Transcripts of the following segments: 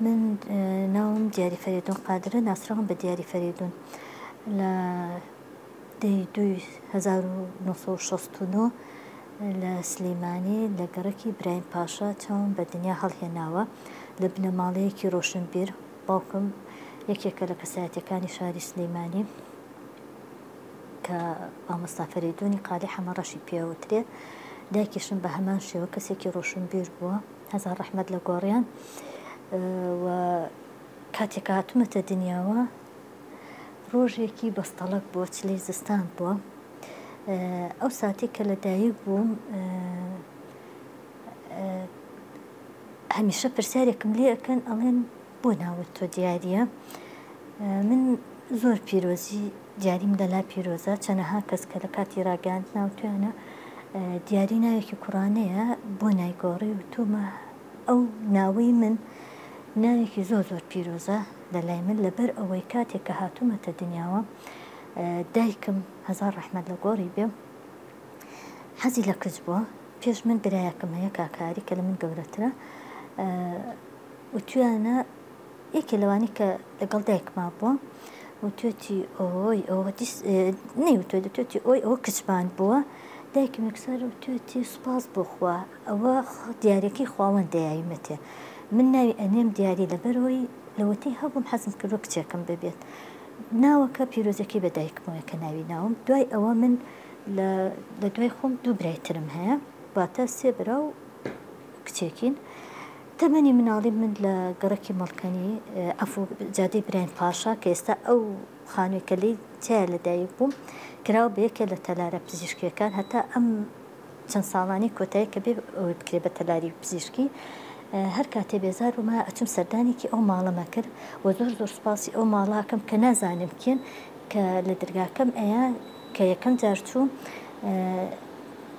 من ناوم دیاری فەرێدون قادرە، ناسراوم بە دیاری فەرێدون. لە دەی دووی 1969 لە سلیمانی لە گەڕەکی برایم پاشا چاوم بە دنیا هەڵهێناوە، لە بنەماڵەیەکی ڕۆشنبیر. باوکم یەکێکە لە کەسایەتیەکانی شاری سلیمانی کە مامۆستا فەرەیدونی قالی حەمەڕەشی پێوترێ. دایکیشم بە هەمان شێوە کەسێکی ڕۆشنبیر بووە، هەزار ڕەحمەت لە گۆڕیان. و کاتێک کە هاتوومەتە دنیاوە ڕۆژێکی بەستەڵەک بووە، چلەی زستان بووە. ئەو ساتێک کە لە دایک بووم هەمیشە پرسیارێکم لێ ئەکەن ئەڵێن بۆ ناوت تۆ دیاریە؟ من زۆر پیرۆزی دیاریم لەلا پیرۆزە، چەنەها کەس کە لە کاتی ڕاگەیاندنا وتویانە دیاری ناوێکی کوڕانەیە بۆ نایگۆڕی، وتومە ئەو ناوەی من ناوێکی زۆر زۆر پیرۆزە لەلای من، لەبەر ئەوەی کاتێک کە هاتوومەتە دنیاوە دایکم هەزار ڕەحمەت لە گۆڕی بێ حەزی لە کچ بووە، پێش من برایەکم هەیە کاکە ئاری کە لە من گەورەترە، وتویانە یەکێ لەوانەی کە لەگەڵ دایکما بووە وتوێتی ئۆی ئەوە دیس نەیوتوێ دەتوێتی ئۆی ئەوە کچمان بووە، دایکم یەکسەر وتوێتی سوپاس بۆ خوا ئەوە دیارەکەی خواوەندە یاویمەتێ، من ناوی ئەنێم دیاری لەبەرئەوەی لەوەتەی هەبووم حەزم کردووە کچێکم ببێت، ناوەکە پیرۆزەکەی بە دایکمەوەیە کە ناوی ناوم. دوای ئەوە من لە لە دوای خۆم دوو برای ترم هەیە، واتە سێ برا و کچێکین. تەمەنی مناڵی من لە گەڕەکی مەڵکەنی عەفو جادەی برایم پاشا کە ئێستا ئەو خانووی کە لێی تیایا لەدایک بووم کراوە بە یەکێ لە تەلارە پزیشکییەکان هەتا ئەم چەند ساڵانەی کۆتایی کە بێ ئەوەی بکرێ بە تەلاری پزیشکی هەر کاتێ بێزار بوومە ئەچم سەردانێکی ئەو ماڵەم ئەکرد و زۆر زۆر سوپاسی ئەو ماڵە ئەکەم کە نازانم کێن کە لە درگاکەم ئەیا کە یەکەم جار چووم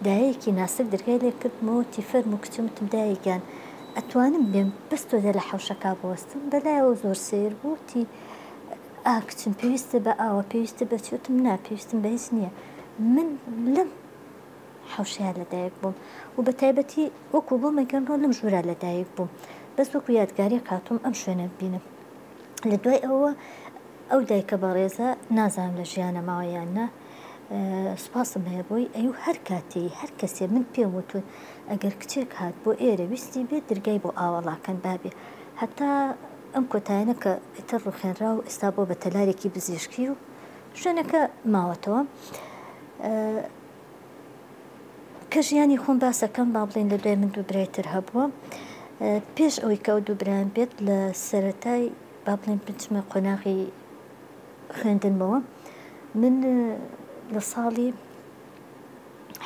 دایەکی ناسک درگای لێ کردمەوە وتی فەرموو کچم وتم دایە گیان ئەتوانم بێم بەس تۆزێ لە حەوشەکا بوەستم بەلایەوە زۆر سەیر بوو وتی ئا کچم پێویستت بە ئاوە پێویستت بە چی وتم نا پێویستم بە هیچ نییە من لەم حەوشەیا لەدایک بووم و بە تایبەتی وەکو بۆم ئەگەڕنەوە لەم ژوورا لەدایک بووم بەس وەکو یادگاریەک هاتووم ئەم شوێنە ببینم لە دوای ئەوە ئەو دایکە بەڕێزە نازانم لە ژیانە ماوە یان نا سوپاسم هەیە بۆی ئەیو هەر کاتێی هەر کەسێ من پێم وتون ئەگەر کچێک هات بۆ ئێرە ویستی بێت درگای بۆ ئاوەڵاکەن بابێ هەتا ئەم کۆتایەنە کە ئیتر ڕوخێنرا و ئێستا بۆ بە تەلارێکی بزیشکی و شوێنەکە ماوەتەوە. کە ژیانی خۆم باسەکەم با بڵێین لە دوای من دوو برای تر هەبووە پێش ئەوەی کە ئەو دوو برایان بێت لە سەرەتای با بڵێن بچمە قۆناغی خوێندنمەوە من لە ساڵی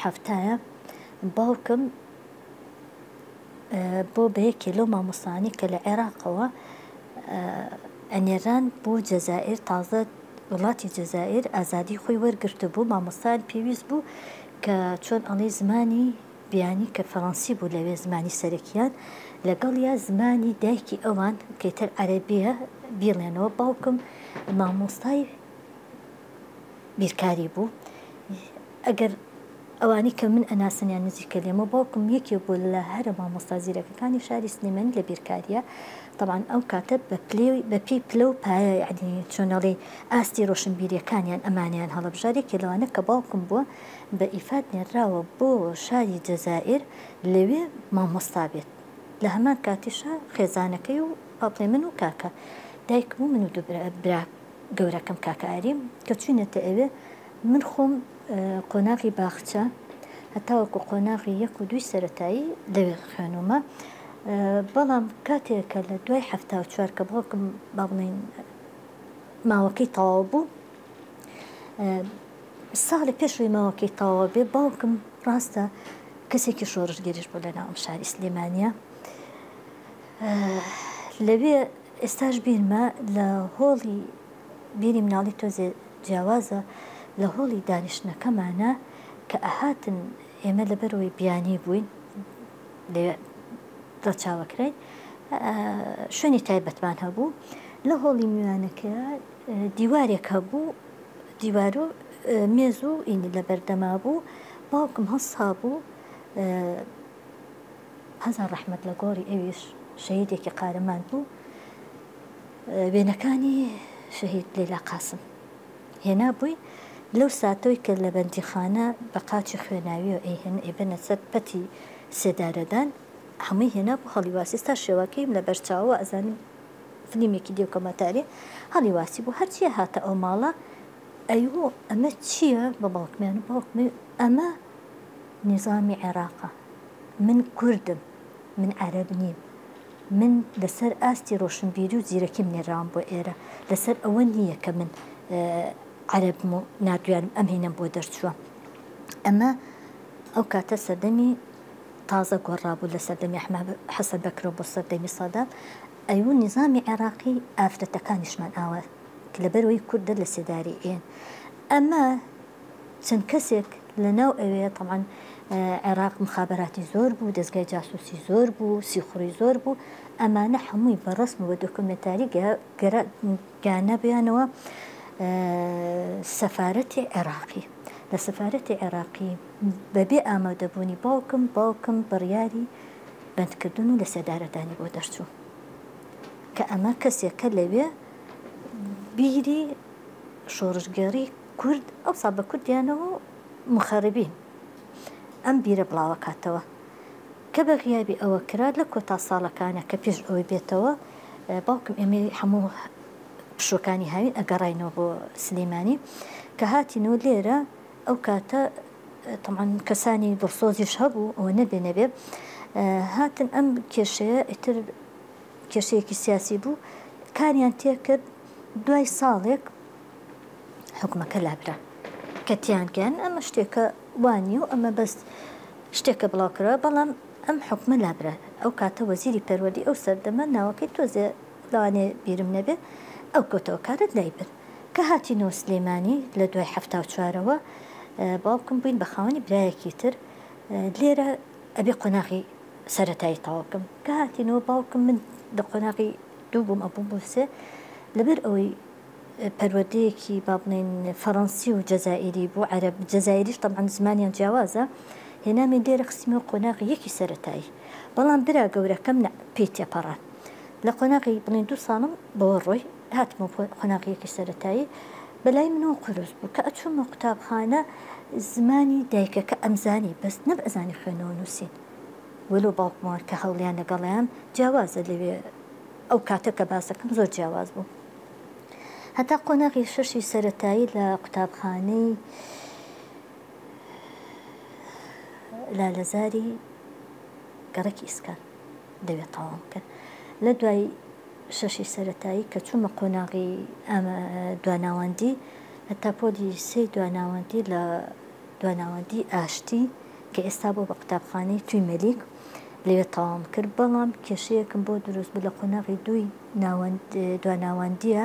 حەفتایە باوکم بۆ بە یەکێ لەو مامۆستایانەی کە لە عێراقەوە ئەنێران بۆ جەزائیر، تازە وڵاتی جەزائیر ئازادی خۆی وەرگرتبوو، مامۆستایان پێویست بوو کە چۆن ئەڵێی زمانی بیانی کە فەرەنسی بوو لەوێ زمانی سەرەکیان لەگەڵیا زمانی دایکی ئەوان کە ئیتر عەرەبیە بیڵێنەوە، باوکم مامۆستای بیرکاری بوو ئەگەر ئەوانەی کە من ئەناسن یان نزیکە لێمەوە باوکم یەکێک بوو لە هەرە مامۆستا زیرەکەکانی شاری سلێمانی لە بیرکاریە تەبعەن ئەو کاتە بە پلەی بە پێی پلە و پایە یعنی چۆن ئەڵێی ئاستی ڕۆشنبیریەکانیان ئەمانەیان هەڵەبژارد یەکێ لەوانە کە باوکم بووە بە ئیفاد نێراوە بۆ شاری جەزائیر لەوێ مامۆستا بێت لە هەمان کاتیشا خێزانەکەی و با بڵێ من و کاکە دایکم و من و دوو برا گەورەکەم کاکە ئاریم کە چوینەتە ئەوێ من خۆم قۆناغی باخچە هەتاوەکو قۆناغی یەک و دووی سەرەتایی لەوێ خوێنومە بەڵام کاتێک کە لە دوای 74 کە باوکم با بڵێین ماوەکەی تەواو بوو ساڵی پێشووی ماوەکەی تەواو بێ باوکم ڕاستە کەسێکی شۆڕشگێریش بوو لە ناو ئەم شاری سلێمانیە لەوێ ئێستاش بیرمە لە هۆڵی بیری مناڵی تۆزێ جیاوازە لە هۆڵی دانیشتنەکەمانا کە ئەهاتن ئێمە لەبەرئەوەی بیانی بووین لەوێ ڕەچاوەکراین شوێنی تایبەتمان هەبوو لە هۆڵی میوانەکەیا دیوارێک هەبوو دیوارو مێز و ئینی لەبەردەما بوو باوکم هەڵسابوو هەزار ڕەحمەت لە گۆڕی ئەویش شەهیدێکی قارەمان بوو. وێنەکانی شەهید لەیلا قاسم هێنابووی، لەو ساتەوەی کە لە بەندیخانە بە قاچی خوێناویەوە ئەیهێنن ئەیبەنە سەر پەتی سێدارەدان، هەمووی هێنابوو هەڵیواسی، ئێستا شێوەکەیم لەبەر چاوە ئەزانم فلیمێکی دیو کۆمەتاری هەڵیواسی بوو، هەرچی هاتە ئەو ماڵە ئەیوو ئەمە چییە بە باوکمیان و باوکم ئەمە نیزامی عێراقە من کوردم من عەرەب نیم من لەسەر ئاستی ڕۆشنبیری و زیرەکیم نێراوم بۆ ئێرە، لەسەر ئەوە نییە کە من عەرەبم و ناردویانم ئەم هینەم بۆ دەرچووە. ئەمە ئەو کاتە سەردەمی تازە گۆڕابوو لە سەردەمی ئەحمەد حەسەن بەکرەوە بۆ سەردەمی سەدام، ئەیوو نیزامی عێراقی ئافرەتەکانیشمان ئاوا لەبەرئەوەی کوردە لە سێدارەی ئێن. ئەمە چەند کەسێک لە ناو ئەوێ تەبعەن عێراق مخابەراتی زۆر بوو دەزگای جاسوسی زۆر بوو سیخوڕی زۆر بوو ئەمانە هەمووی بە ڕەسم و بە دۆکۆمێنتاری گەرانەبیانەوە سەفارەتی عێراقی لە سەفارەتی عێراقی بەبێ ئامادەبوونی باوکم باوکم بڕیاری بەندکردن و لەسێدارەدانی بۆ دەرچوو کە ئەمە کەسێکە لەوێ بیری شۆڕشگێڕی کورد ئەوسا بە کوردیانەوە و موخەڕیبین ئەم بیرە بڵاوەکاتەوە کە بە غیابی ئەوە کرا لە کۆتا ساڵەکانە کە پێش ئەوەی بێتەوە باوکم ئێمەی هەموو پشوەکانی هاوین ئەگەڕاینەوە بۆ سلیمانی کە هاتینەوە لێرە ئەو کاتە تەمان کەسانی دڵسۆزیش هەبوو ئەوە نەبێ نەبێ هاتن ئەم کێشەیە ئیتر کێشەیەکی سیاسی بوو کاریان تێکرد دوای ساڵێک حوکمەکە لابرا کە تیانگەیان ئەمە شتێکە وانیە و ئەمە بەس شتێکە بڵاو کراوە بەڵام ئەم حوکمە لابرا ئەو کاتە وەزیری پەروەردەی ئەو سەردەمە ناوەکەی تۆزێ لەوانەیە بیرم نەبێ ئەو کەوتەوە کارە لای برد کە هاتینەوە سلێمانی لە دوای حەفتا و چوارەوە باوکم بووین بە خاوەنی برایەکی تر لێرە ئەبێ قۆناغی سەرەتایی تەواو بکەم کە هاتینەوە باوکم من لە قۆناغی دوو بووم ئەبووم بۆ سێ لەبەر ئەوەی پەروەردەیەکی با بڵێین فەڕەنسی و جەزائیری بوو، عەرەب جەزائیریش تەبعەن زمانیان جیاوازە، هێنامی لێرە خستمیەوە قۆناغی یەکی سەرەتایی، بەڵام برا گەورەکەم نا پێی تێپەڕان لە قۆناغی بڵێین دوو ساڵم بەوە ڕۆی هاتمەوە قۆناغی یەکی سەرەتایی بەلای منەوە قورس بوو کە ئەچوومە قوتابخانە زمانی دایکەکە ئەمزانی بەس نەمئەزانی خوێندنەوە نووسین وەلۆ باوکمەوە کە هەوڵیان لەگەڵیان جیاوازە لەوێ ئەو کاتە کە باسەکەم زۆر جیاواز بوو. هەتا قۆناغی شەشی سەرەتایی لە قوتابخانەی لالەزاری گەڕەکی ئیسکان لەوێ تەواوم کرد. لە دوای شەشی سەرەتایی کە چوومە قۆناغی دواناوەندی هەتا پۆلی سێی دواناوەندی لە دواناوەندی ئاشتی کە ئێستا بۆ بە قوتابخانەی توی مەلیک لەوێ تەواوم کرد بەڵام کێشەیەکم بۆ دروست بوو لە قۆناغی دووی ناوەند دواناوەندیە.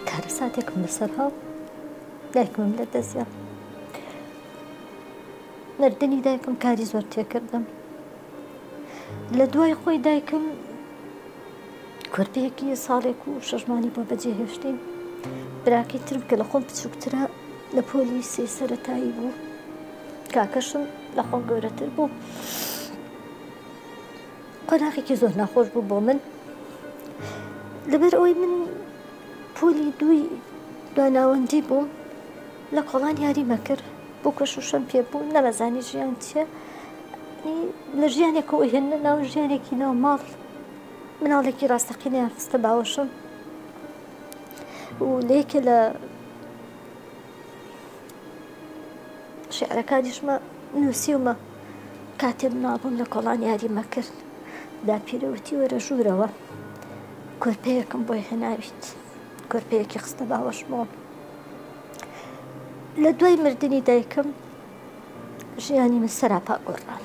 کارەساتێکم لەسەر هاو دایکمم لە دەستیا مردنی دایکم کاری زۆر تێکردم لە دوای خۆی دایکم کورپەیەکی ساڵێک و شەش مانگی بۆ بەجێ هێشتین براکەی ترم کە لە خۆم بچووکترە لە پۆلی سێ سەرەتایی بوو کاکەشم لە خۆم گەورەتر بوو قۆناغێکی زۆر ناخۆش بوو بۆ من لەبەر ئەوەی من پۆلی دووی دواناوەندی بووم لە کۆڵان یاریمە کرد بۆ کە شوشەم پێ بوو نەمەزانی ژیان چییە لە ژیانێکەوە هێنە ناو ژیانێکی ناو ماڵ مناڵێکی ڕاستەقینەیان خستە باوەشم و لە یەکێ لە شعرەکانیشمە نووسیومە کاتێ مناڵ بووم لە کۆڵان یاریمە کرد داپیرە وتی وەرە ژوورەوە کۆرپەیەکم بۆی هێناویت کۆرپەیەکی خستە باوەشمەوە لە دوای مردنی دایکم ژیانی من سەراپا گۆڕا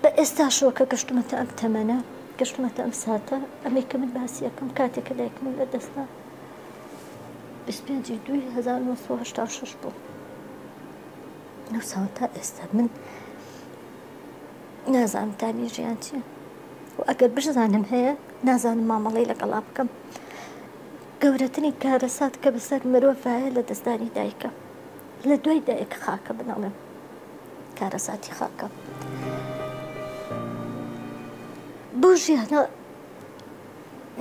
بە ئێستاشەوە کە گەشتومەتە ئەم تەمەنە گەشتومەتە ئەم ساتە ئەمەی کە من باسی ئەکەم کاتێک کە دایکمم لە دەستدا 25 دووی 1986 بوو لەو ساوە تا ئێستا من نازانم تامی ژیان چییە. و ئەگەر بشزانم هەیە نازانم مامەڵەی لەگەڵا بکەم. گەورەترین کارەسات کە بەسەر مرۆڤایە لە دەستدانی دایکە. لە دوای دایک خاکە من ئەڵێم کارەساتی خاکە. بۆ ژیانە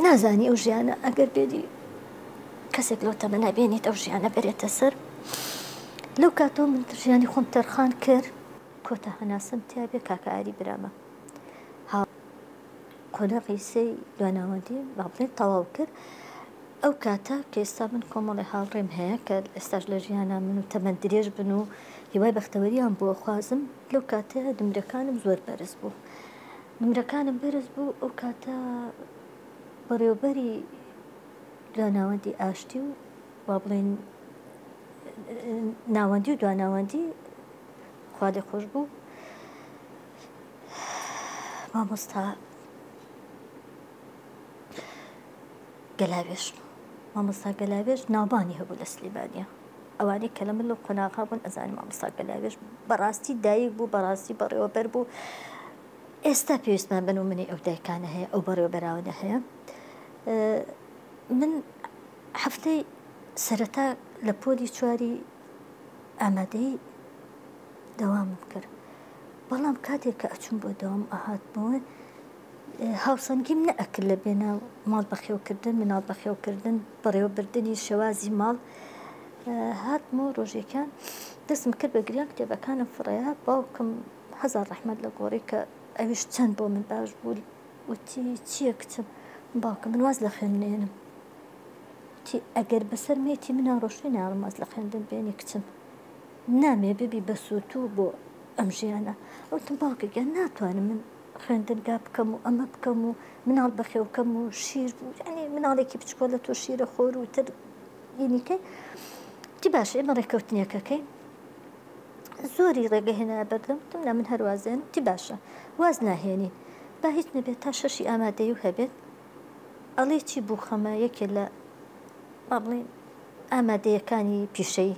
نازانی ئەو ژیانە ئەگەر بێنی کەسێک لەو تەمەنە بێنیت ئەو ژیانە بەرێتە سەر. لەو کاتەوە من ژیانی خۆم تەرخان کرد. کۆتا هەناسەم تیا بێ کاکە ئاری برامە هاو قۆناغی سێی دواناوەندی با بڵێین تەواو کرد ئەو کاتە کە ئێستا من کۆمەڵی هاوڕێم هەیە کە ئێستاش لە ژیانا من و تەمەن درێژ بن و هیوای بەختەوەریان بۆ خوازم لەو کاتە نمرەکانم زۆر بەرز بوو نمرەکانم بەرز بوو ئەو کاتە بەڕێوبەری دواناوەندی ئاشتی و با بڵێن ناوەندی و دواناوەندی خوا لێ خۆش بوو مامۆستا گەلاوێژ مامۆستا گەلاوێژ ناوبانی هەبوو لە سلێمانیە ئەوانەی کە لە من لەو قۆناغا بوون ئەزانن مامۆستا گەلاوێژ بەڕاستی دایک بوو بەڕاستی بەڕێوەبەر بوو ئێستا پێویستمان بە نمونەی ئەو دایکانە هەیە ئەو بەڕێوەبەراونە هەیە من هەفتەی سەرەتا لە پۆلی چواری ئامادەی دەوامم کرد بەڵام کاتێک کە ئەچوم بۆ دەوام ئەهاتمەوە هاوسەنگیم نەئەکرد لە بێناو ماڵ بەخێوکردن مناڵ بەخێوکردن بەڕێوەبردنی شێوازی ماڵ هاتمەوە ڕۆژێکیان دەستم کرد بە گریان کتێبەکانم فڕێیا باوکم هەزار ڕەحمەت لە گۆڕی کە ئەویش چەند بۆ من باش بوو وتی چییە کچم باوکم من واز لە خوێندنێنم وتی ئەگەر بەسەر مێتی منا ڕۆشتوی ناڵم واز لە خوێندن بێنی کچم نامێ ببی بە سوتوو بۆ ئەم ژیانە وتم باوکە گیان ناتوانم من خوێندنگا بکەم و ئەمە بکەم و مناڵ بەخێوکەم و شیر بوو یعنی مناڵێکی بچکۆلە تۆ شیرە خۆر و تر ینیکەی وتی باشە ئێمە ڕێککەوتنێکەکەین زۆری ڕێگە هێنایە بەردەم وتم نا من هەر وازێنم وتی باشە واز ناهێنین با هیچ نەبێت تا شەشی ئامادەیی و هەبێت ئەڵێ چی بوو خەمە یەکێ لە با بڵێین ئامادەیەکانی پیشەیی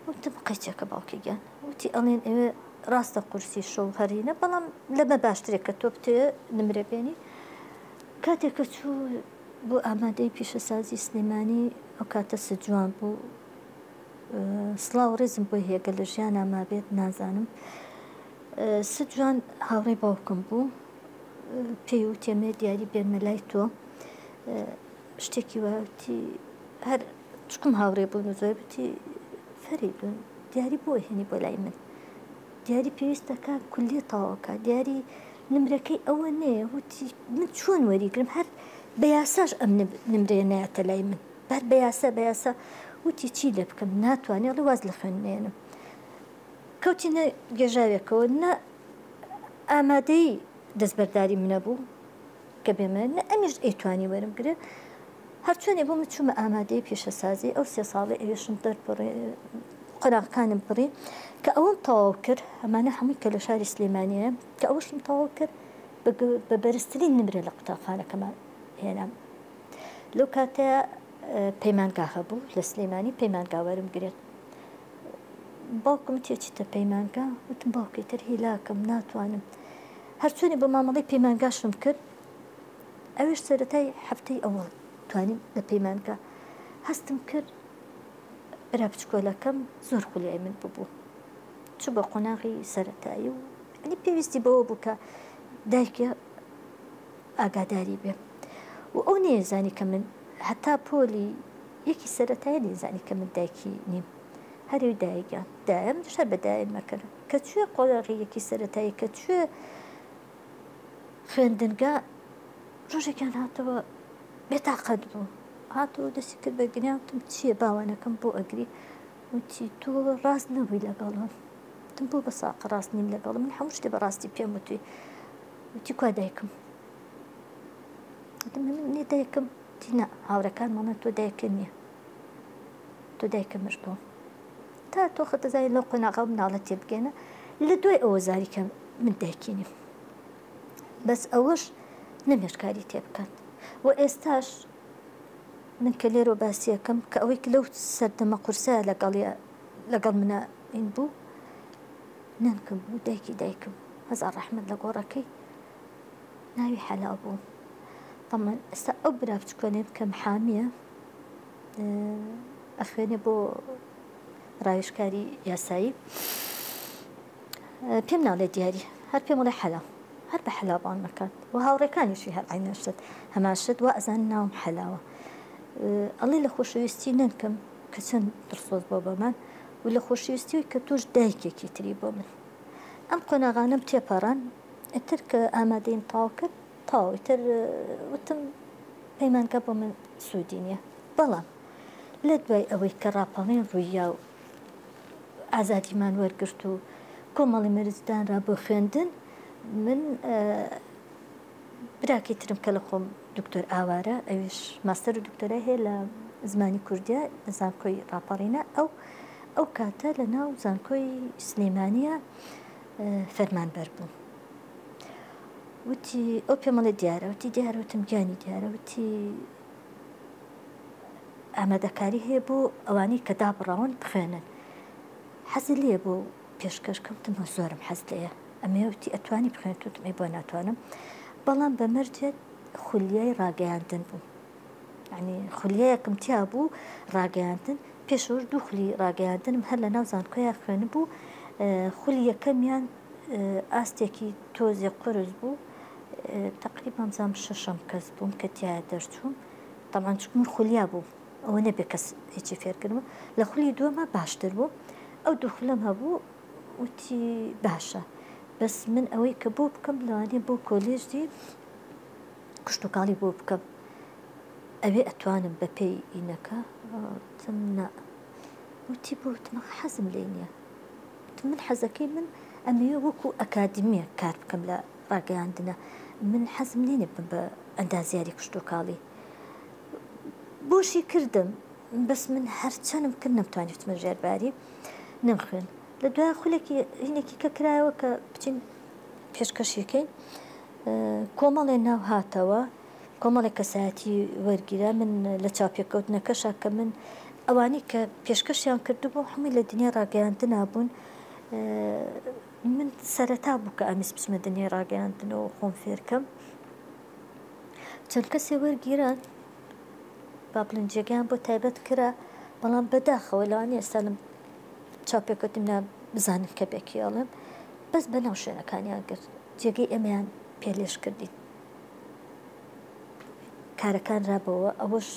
وتم قەیچێکە باوکی گیان وتی ئەڵێن ئەوێ ڕاستە قورسی شەو هەرینە بەڵام لەمە باشترێک کە تۆ بتەوێ نمرە بێنی کاتێک کە چوو بۆ ئامادەی پیشەسازی سلێمانی ئەو کاتە سجوان بوو سڵاو ڕێزم بۆی هەیە گەر لە ژیانا مابێت نازانم سجوان هاوڕێی باوکم بوو پێی وتێمێ دیاری بێنمە لای تۆ شتێکی وا وتی هەر چکم هاوڕێ بوون و زۆر وتی فەریدون دیاری بۆ هێنی بۆ لای من دیاری پێویستەکە کولیە تەواوکە دیاری نمرەکەی ئەوە نێ وتی من چۆن وەریگرم هەر بە یاساش ئەم نمرەیە نایەتە لای من بەر بە یاسا بە یاسا وتی چی لێ بکەم ناتوانێ ئەڵێ واز لە خوێندنێنم کەوتینە گێژاوێکەوە نە ئامادەی دەستبەرداری منە بوو کە بێمە نە ئەمیش ئەیتوانی وەرم گرێ هەرچۆنێ بوو من چوومە ئامادەی پیشەسازی ئەو سێ ساڵەی ئەوێشم دەرپەڕی قۆناغەکانم بڕی کە ئەوەم تەواو کرد ئەمانە هەمووی کە لە شاری سلێمانیە کە ئەوەشم تەواو کرد بە بەرزترین نمرە لە قوتابخانەکەمان هێنام لەو کاتە پەیمانگا هەبوو لە سلێمانی پەیمانگا وەرم گرێت باوکم تێچیتە پەیمانگا وتم باوکی تر هیلاکم ناتوانم هەرچۆنی بۆ مامەڵەی پەیمانگاشم کرد ئەوێش سەرەتای هەفتەی ئەوەڵ توانیم لە پەیمانگا هەستم کرد برا بچکۆلەکەم زۆر خولیای من ببوو چوو بە قۆناغی سەرەتایی و ینی پێویستی بەوە بوو کە دایکێ ئاگاداری بێ و ئەو نەیەزانی کە من هەتا پۆلی یەکی سەرەتایی نەیزانی کە من دایکی نیم هەرێ دایکیان دایە منیش هەر بە دایە مەکرد کە چوێ قۆناغی یەکی سەرەتایی کە چوێ خوێندنگا ڕۆژێکیان هاتەوە بێتاقەت بوو هاتەوە دەستی کرد بە گریان وتم چییە باوانەکەم بۆ ئەگری وتی تۆ ڕاست نەبووی لەگەڵم وتم بۆ بە ساقە ڕاست نیم لەگەڵم من هەموو شتێ بە ڕاستی پێم وتوی وتی کوا دایکم وتم من نیە دایکم وتی نا هاوڕێکانم ئەڵێن تۆ دایکە نییە تۆ دایکە مردووە تا تۆ خۆت دەزانی لەو قۆناغە مناڵە تێبگەێنە لە دوای ئەوە زاری کە من دایکی نیم بەس ئەوەش نەمێشکاری تێ بکات و ئێستاش من کە لێرەوە باسیەکەم کە ئەوەی لەو سەردەمە قورسە لەگەڵ لەگەڵ منە این بوو نەنکم بوو دایکی دایکم هەزار ڕەحمەت لە گۆڕەکەی. ناوی حەلا بوو. تەمەن ئێستا ئەو برا بچکۆلەیەم کە محامیە ئەخوێنێ بۆ ڕاوێژکاری یاسایی پێم ناڵێ دیاری هەر پێم ئەڵێ حەلا هەر بە حەلا بانگ ئەکات و هاوڕێکانیشی هەر عەینەن شت هەمان شت وا ئەزانن ناوم حەلاوە ئەڵێ لە خۆشەویستی نەنکم کە چەند دڵسۆز بۆ بەمان و لە خۆشەویستی کە تۆش دایکێکی تری بۆ من ئەم قۆناغانەم تێپەڕان ئیتر کە ئامادەیم تەواو کرد تەواو ئیتر وتم پەیمانگا بۆ من سوودی نییە بەڵام لە دوای ئەوەی کە ڕاپەڕین ڕوویا و ئازادیمان وەرگرت و کۆمەڵی مەرج دانرا بۆ خوێندن من براکەی ترم کە لە خۆم دکتۆر ئاوارە ئەویش ماستەر و دکتۆرای هەیە لە زمانی کوردیا لە زانکۆی ڕاپەڕینە ئەو ئەو کاتە لە ناو زانکۆی سلێمانیە فەرمانبەر بوو وتی ئەو پێمەڵێ دیارە وتی دیارە وتم گیانی دیارە وتی ئامادەکاری هەیە بۆ ئەوانەی کە دابڕاون بخوێنن حەزت لێیە بۆ پێشکەش کەم وتم زۆرم حەز لێیە ئەمەیە وتی ئەتوانی بخوێنیت وتم ئەی بۆ ناتوانم بەڵام بە مەرجێت خولیای ڕاگەیاندن بوو یعنی خولیایەکم تیا بوو ڕاگەیاندن پێشەوەش دوو خولی ڕاگەیاندنم هەر لە ناو زانکۆیا خوێنبوو خولی یەکەمیان ئاستێکی تۆزێ قورس بوو تەقریبا بزانم شەشەم کەس بووم کە تیایا دەرچووم تەبعەن چونکە من خولیا بووم ئەوە نەبێ کەس هیچی فێرکردم لە خولی دووەما باشتر بوو ئەو دوو خولەم هەبوو وتی باشە بەس من ئەوەی کە بۆ بکەم لەوانەیە بۆ کۆلێژی کشتوکاڵی بۆ بکەم ئەوێ ئەتوانم بە پێی ئینەکە وتم نا وتی بۆ وتم حەزم لێی نییە وتم من حەزەکەی من ئەمەوێ وەکو ئەکادیمیە کار بکەم لە ڕاگەیاندنە من حەزم لێ نیە بم بە ئەندازیاری کشتوکاڵی بۆشی کردم بەس من هەرچەنم کرد نەمتوانی بچمە ژێرباری نەمخوێن لە دوای خولێکی هینێکی کە کرایەوە کە بچین پێشکەشیکەین کۆمەڵێ ناو هاتەوە کۆمەڵێک کەسایەتی وەرگیرا من لە چاوپێکەوتنەکەشا کە من ئەوانەی کە پێشکەشیان کردبوو هەمووی لە دنیای ڕاگەیاندنا بوون من سەرەتا بوو کە ئەمیست بچمە دنیای ڕاگەیاندنەوە خۆم فێرکەم چەند کەسێ وەرگیران با بڵێن جێگەیان بۆ تایبەت کرا بەڵام بەداخەوە لەوانەیە ئێستا لەم چاوپێکەوتنمدا بزانن کە بێکی ئەڵێم بەس بەناو شوێنەکانیان گرت جێگەی ئێمەیان پێلێش کردین کارەکان رابەوە ئەوەش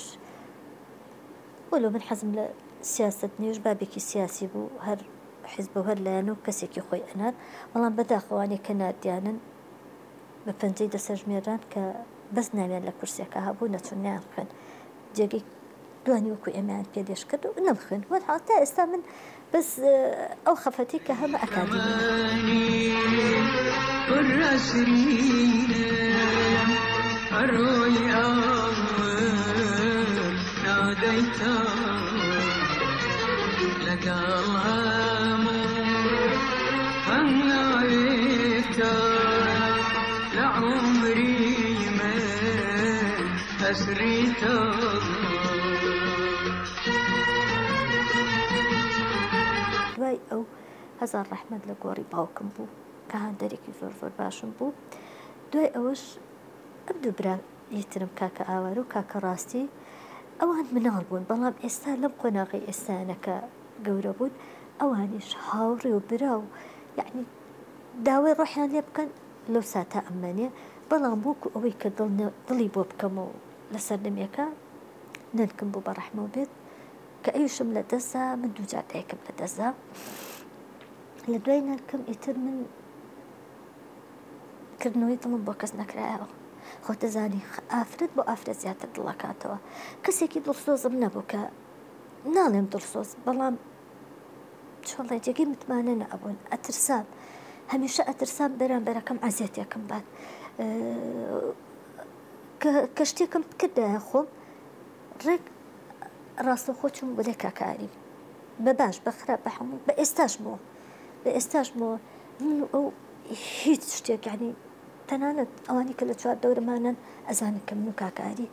وەلۆ من حەزم لە سیاسەت نییە بابێکی سیاسی بوو هەر حیزب و هەر لایەن و کەسێکی خۆی ئەنارد بەڵام بەداخەوانەی کە ناردیانن بە پەنجەی دەسەژمێران کە بەس ناویان لە کورسیەکە هەبوو نەچوون نەیان خوێند جێگەی دوانی وەکو ئێمەیان پێ لێش کرد و نەمخوێند وەرحاڵ تا ئێستا من بەس ئەو خەفەتی کە هەمە ئەکادیمیمە. دوای ئەو هەزار ڕەحمەت لە گۆڕی باوکم بوو کە هاندەرێکی زۆر زۆر باشم بوو دوای ئەوەش ئەم دوو برا یترم کاکە ئاوارە و کاکە ڕاستی ئەوان مناڵ بوون بەڵام ئێستا لەم قۆناغی ئێستایانە کە گەورە بوون ئەوانیش هاوڕێ و برا و یعنی داوای ڕۆحیان لێ بکەن لەو ساتە ئەممەنێ بەڵام وەکو ئەوەی کە دڵ دڵی بۆ بکەمەوە لە سەردەمێکا نەنکم بوو بە ڕەحمەوە بێت کە ئەویشم لە دەستدا من دووجار دایکم لە دەستدا لە دوای نەنکم ئیتر من کردنەوەی دڵم بۆ کەس نەکرایەوە خۆ دەزانی ئافرەت بۆ ئافرەت زیاتر دڵەکاتەوە کەسێکی دڵسۆزم نەبوو کە ناڵێم دڵسۆز بەڵام چۆڵێ جێگەی متمانە نەئەبوون ئەترسام هەمیشە ئەترسام بەرامبەرەکەم عەزێتێکم بات کە شتێکم بکردایە خۆم ڕێک ڕاستەوخۆ چووم بۆ لای کاکە ئاریم بە باش بە خراپ بە هەموو بە ئێستاشمەوە بە ئێستاشمەوە من و ئەو هیچ شتێک یعنی تەنانەت ئەوانی کە لە چوار دەورمانن ئەزانن کە من و کاکە ئاری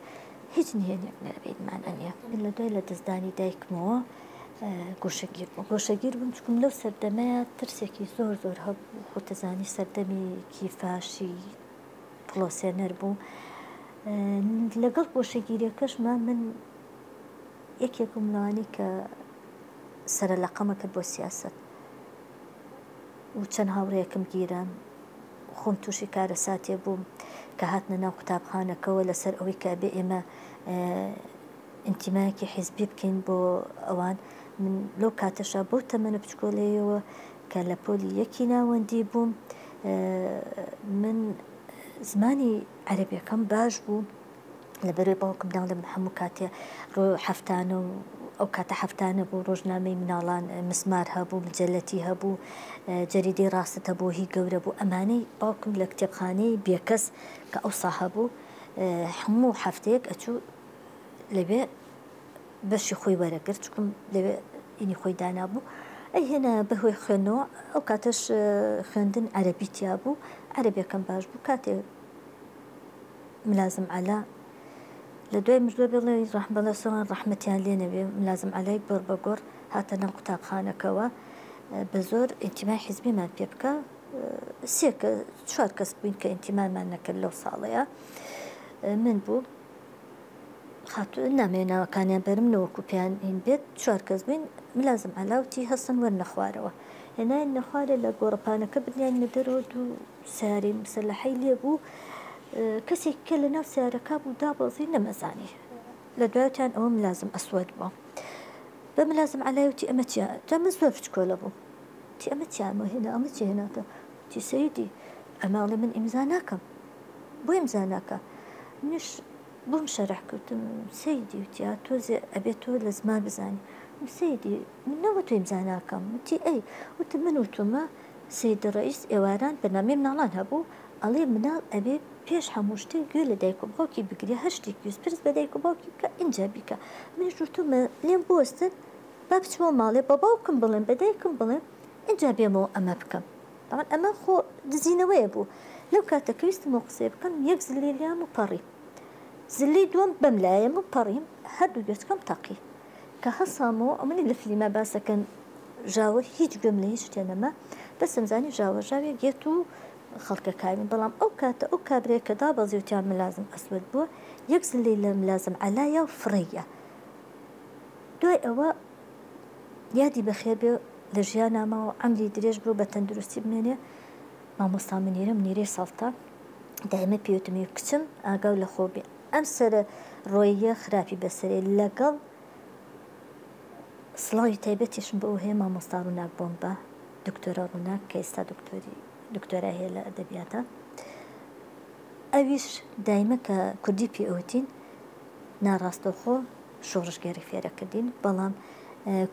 هیچ نهێنیەک لە بینمانە نییە. من لە دوای لەدەستدانی دایکمەوە گۆشەگیر بووم. گۆشەگیر بووم چونکم لەو سەردەمەیا ترسێکی زۆر زۆر هەبوو، خۆتەزانی سەردەمێکی فاشی. پڵۆسێنەر بوو. لەگەڵ گۆشەگیریەکەشما من یەکێک بووم لەوانەی کە سەرەلەقەمە کرد بۆ سیاسەت و چەند هاوڕێیەکم گیران. خۆم تووشی کارەساتێ بووم کە هاتنە ناو قوتابخانەکەوە لەسەر ئەوەی کە ئەبێ ئێمە ئینتیمایەکی حیزبی بکەین بۆ ئەوان. من لەو کاتەشا بەو تەمەنە بچکۆلەیەوە کە لە پۆلی یەکی ناوەندی بووم من زمانی عەرەبیەکەم باش بوو لەبەرەوەی باوکم ناڵێم هەموو کاتێ ڕۆ هەفتانە و ئەو کاتە هەفتانە بوو ڕۆژنامەی مناڵان مسمار هەبوو مجەلەتی هەبوو جەریدەی ڕاستت هەبوو هی گەورە بوو ئەمانەی باوکم لە کتێبخانەی بێکەس کە ئەوسا هەبوو هەموو هەفتەیەک ئەچوو لەوێ بەشی خۆی وەرەگرت چکم لەوێ ئینی خۆی دانابوو ئەیهێنایە بەهۆی خوێندنەوە ئەو کاتەش خوێندن عەرەبی تیا بوو عەرەبیەکەم باش بوو کاتێ ملازم عەلا لە دوای مردووە بڵێ ڕەحم بەڵێ سۆران ڕەحمەتیان لێ نەبێ ملازم عەلای گۆڕ بە گۆڕ هاتە ناو قوتابخانەکەوە بە زۆر ئینتیمای حیزبیمان پێ بکە سێ کە چوار کەس بووین کە ئینتیمامان نەکرد لەو ساڵەیە من بوو خاتوو نامەوێ ناوەکانیان بەرم نەوەکو پێیان هین بێت چوار کەس بووین ملازم عەلا وتی هەستن وەرنە خوارەوە هێناین خوارێ لە گۆڕەپانەکە بردیانینە دەرەوە دوو سەیارەی مسەلەحەی لێ بوو کەسێک کە لە ناو سەیارەکە بوو دابەزی نەمەزانی لە دوایتان ئەوە ملازم ئەسوەد بوو بە ملازم عەلای وتی ئەمە چیە جا من زۆر بچکۆلە بووم وتی ئەمە چیە ئەمە هێنا ئەمە چی هێناتە وتی سەیدی ئەمە ئەڵێ من ئیمزا ناکەم بۆ ئیمزا ناکا منیش بۆم شەرح کردم سەیدی وتی ئا تۆزێ ئەبێ تۆ لە زمان بزانی وتم سەیدی من نەوەتوو ئیمزا ناکەم وتی ئەی وتم من وتومە سەید ڕەئیس ئێواران بەرنامەی مناڵان هەبوو ئەڵێ مناڵ ئەبێ پێش هەموو شتێک گوێ لە دایک و باوکی بگرێ هەر شتێکی ویست پرس بە دایک و باوکی بکا ئینجا بیکا منیش وتومە لێم بوەستن با بچمەوە ماڵێ بە باوکم بڵێم بە دایکم بڵێم ئینجا بێمەوە ئەمە بکەم تەبعەن ئەمە خۆ دزینەوەیە بوو لەو کاتە کە ویستم ئەو قسەیە بکەم یەک زلەی لام و پەڕیم زلەی دووەم بەم لایەم و پەڕیم هەردوو گوێچکەم تەقی کە هەسامەوە ئەمنی لە فلیما باسەکەن ژاوە هیچ گوێم لە هیچ شتێ نەما بەس ئەمزانی ژاوە ژاوێک یەت و خەڵکە کاوین بەڵام ئەو کاتە ئەو کابرای کە دابەزی وتیان ملازم ئەسوەد بووە یەک زلەی لە ملازم عەلایا و فڕێیا دوای ئەوە یادی بەخێر بێ لە ژیانا ماوە عەمری درێژ بێ و بە تەندروستی بمێنێ مامۆستا منیرە منیرەی سەڵتە دایمە پێی وتم ی کچم ئاگاو لە خۆ بێ ئەم سەرە ڕۆییە خراپی بەسەرێ لەگەڵ سڵاوی تایبەتیشم بۆ ئەو هەیە مامۆستا ڕووناک بۆمبا دکتۆرە ڕووناک کە ئێستا دکتۆری دکتۆرای هەیە لە ئەدەبیاتە ئەویش دایمە کە کوردی پێ ئەوتین ناڕاستەوخۆ شۆڕشگێڕی فێرەکردین، بەڵام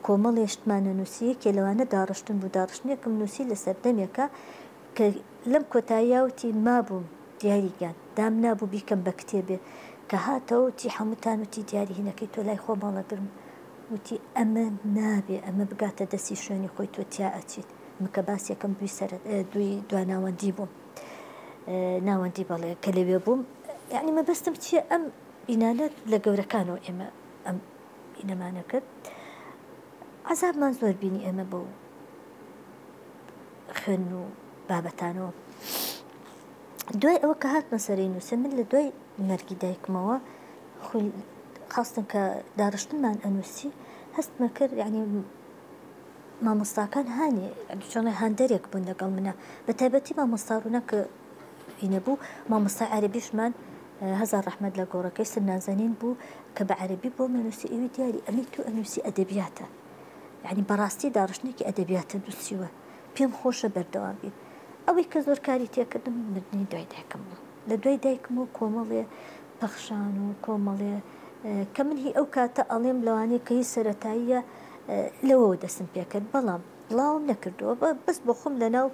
کۆمەڵێ شتمان نەنووسی، یەکێ لەوانە داڕشتن بوو، داڕشتنێکم نووسی لە سەردەمێکا کە لەم کۆتاییا وتی مابووم دیاری گیان دامنابوو بیکەم بە کتێبێ، کە هاتەوە وتی حەمووتان وتی دیاری هینەکەی تۆ لای خۆم هەڵەگرم، وتی ئەمە نابێ ئەمە بگاتە دەستی شوێنی خۆی تۆ تیا ئەچیت، من کە باسیەکەم دووی سەرە دووی دواناوەندی بووم ناوەندی بەڵێ کە لەوێ بووم یانی مەبەستم چییە ئەم بینانە لە گەورەکانەوە ئێمە ئەم بینەمانە کرد عەزابمان زۆر بینی ئێمە بەو خوێن و بابەتانەوە دوای ئەوە کە هاتمە سەری نووسن من لە دوای مەرگی دایکمەوە خواستن کە داڕشتنمان ئەنووسی هەستمە کرد یعنی مامۆستاکان هانی چۆنە هاندەرێک بوون لەگەڵ منە بە تایبەتی مامۆستا ڕوونە کە ی نەبوو مامۆستای عەرەبیشمان هەزار ڕەحمەت لە گۆڕەکەی سەر نازەنین بوو کە بە عەرەبی بۆم ئەنووسی ئەوی دیاری ئەمەی تۆ ئەنووسی ئەدەبیاتە یعنی بەڕاستی داڕشتنێکی ئەدەبیاتە نووسیوە پێم خۆشە بەردەوام بی ئەوەی کە زۆر کاری تێکردم مردنی دوای دایکم بوو لە دوای دایکم و کۆمەڵێ پەخشان و کۆمەڵێ کە من هی ئەو کاتە ئەڵێم لەوانەیە کە هی سەرەتاییە لەوەوە دەستم پێکرد بەڵام بڵاوم نەکردووە بەس بۆ خۆم لەناو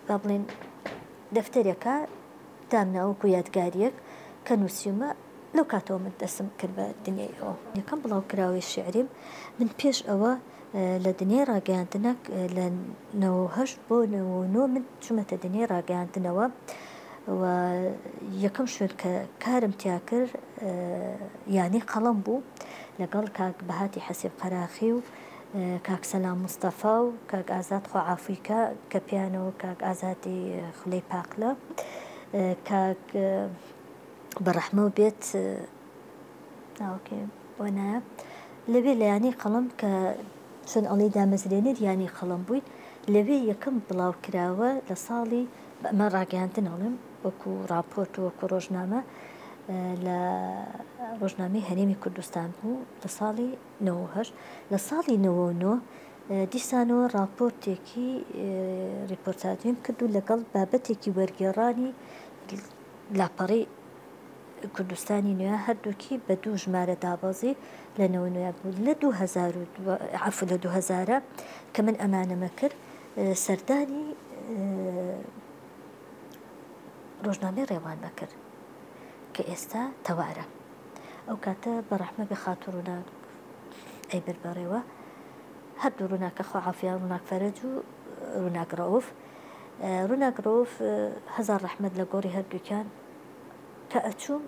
با بڵێین دەفتەرێکا دامنا وەکو یادگاریەک کە نووسیومە لەو کاتەوە من دەستم کرد بە دنیای ئەوە. یەکەم بڵاوکراوەی شیعریم من پێش ئەوە لە دنیای ڕاگەیاندنە لە 98 بۆ 99 من چوومەتە دنیای ڕاگەیاندنەوە و یەکەم شوێن کە کارم تیا کرد یانەی قەڵەم بوو لەگەڵ کاک بەهاتی حەسیب قەراخی و کاک سەلام مستەفا و کاک ئازاد خوا عافوی کا کە پێیانەوە کاک ئازادی خولەی پاقلە. کاک بە ڕەحمەو بێت ناوەکەی بۆ نایە لەوێ لە یانەی قەڵەم کە چۆن ئەڵێی دامەزرێنەری یانەی قەڵەم بووین لەوێ یەکەم بڵاو کراوە لە ساڵی ئەمە ڕاگەیاندن ئەڵێم وەکو ڕاپۆرت و وەکو ڕۆژنامە لە ڕۆژنامەی هەرێمی کوردستان بوو لە ساڵی 98 لە ساڵی 99 دیسانەوە ڕاپۆرتێکی ڕیپۆرتاجیم کرد و لەگەڵ بابەتێکی وەرگێڕانی لاپەڕەی کوردستانی نوێ هەردووکی بە دوو ژمارە دابەزی لە نەوە نوێ بوو لە 2002 عەفو لە 2000 کە من ئەمانەمە کرد سەردانی ڕۆژنامەی ڕێوانمە کرد کە ئێستا تەوارە ئەو کاتە بە ڕەحمە بێ خاتوو ڕووناک ئەیبرد بەڕێوە هەردوو ڕووناکە خوا عافیان ڕووناک فەرەج و ڕووناک ڕەوف ڕووناک ڕەوف هەزار ڕەحمەت لە گۆڕی هەردووکیان کە ئەچووم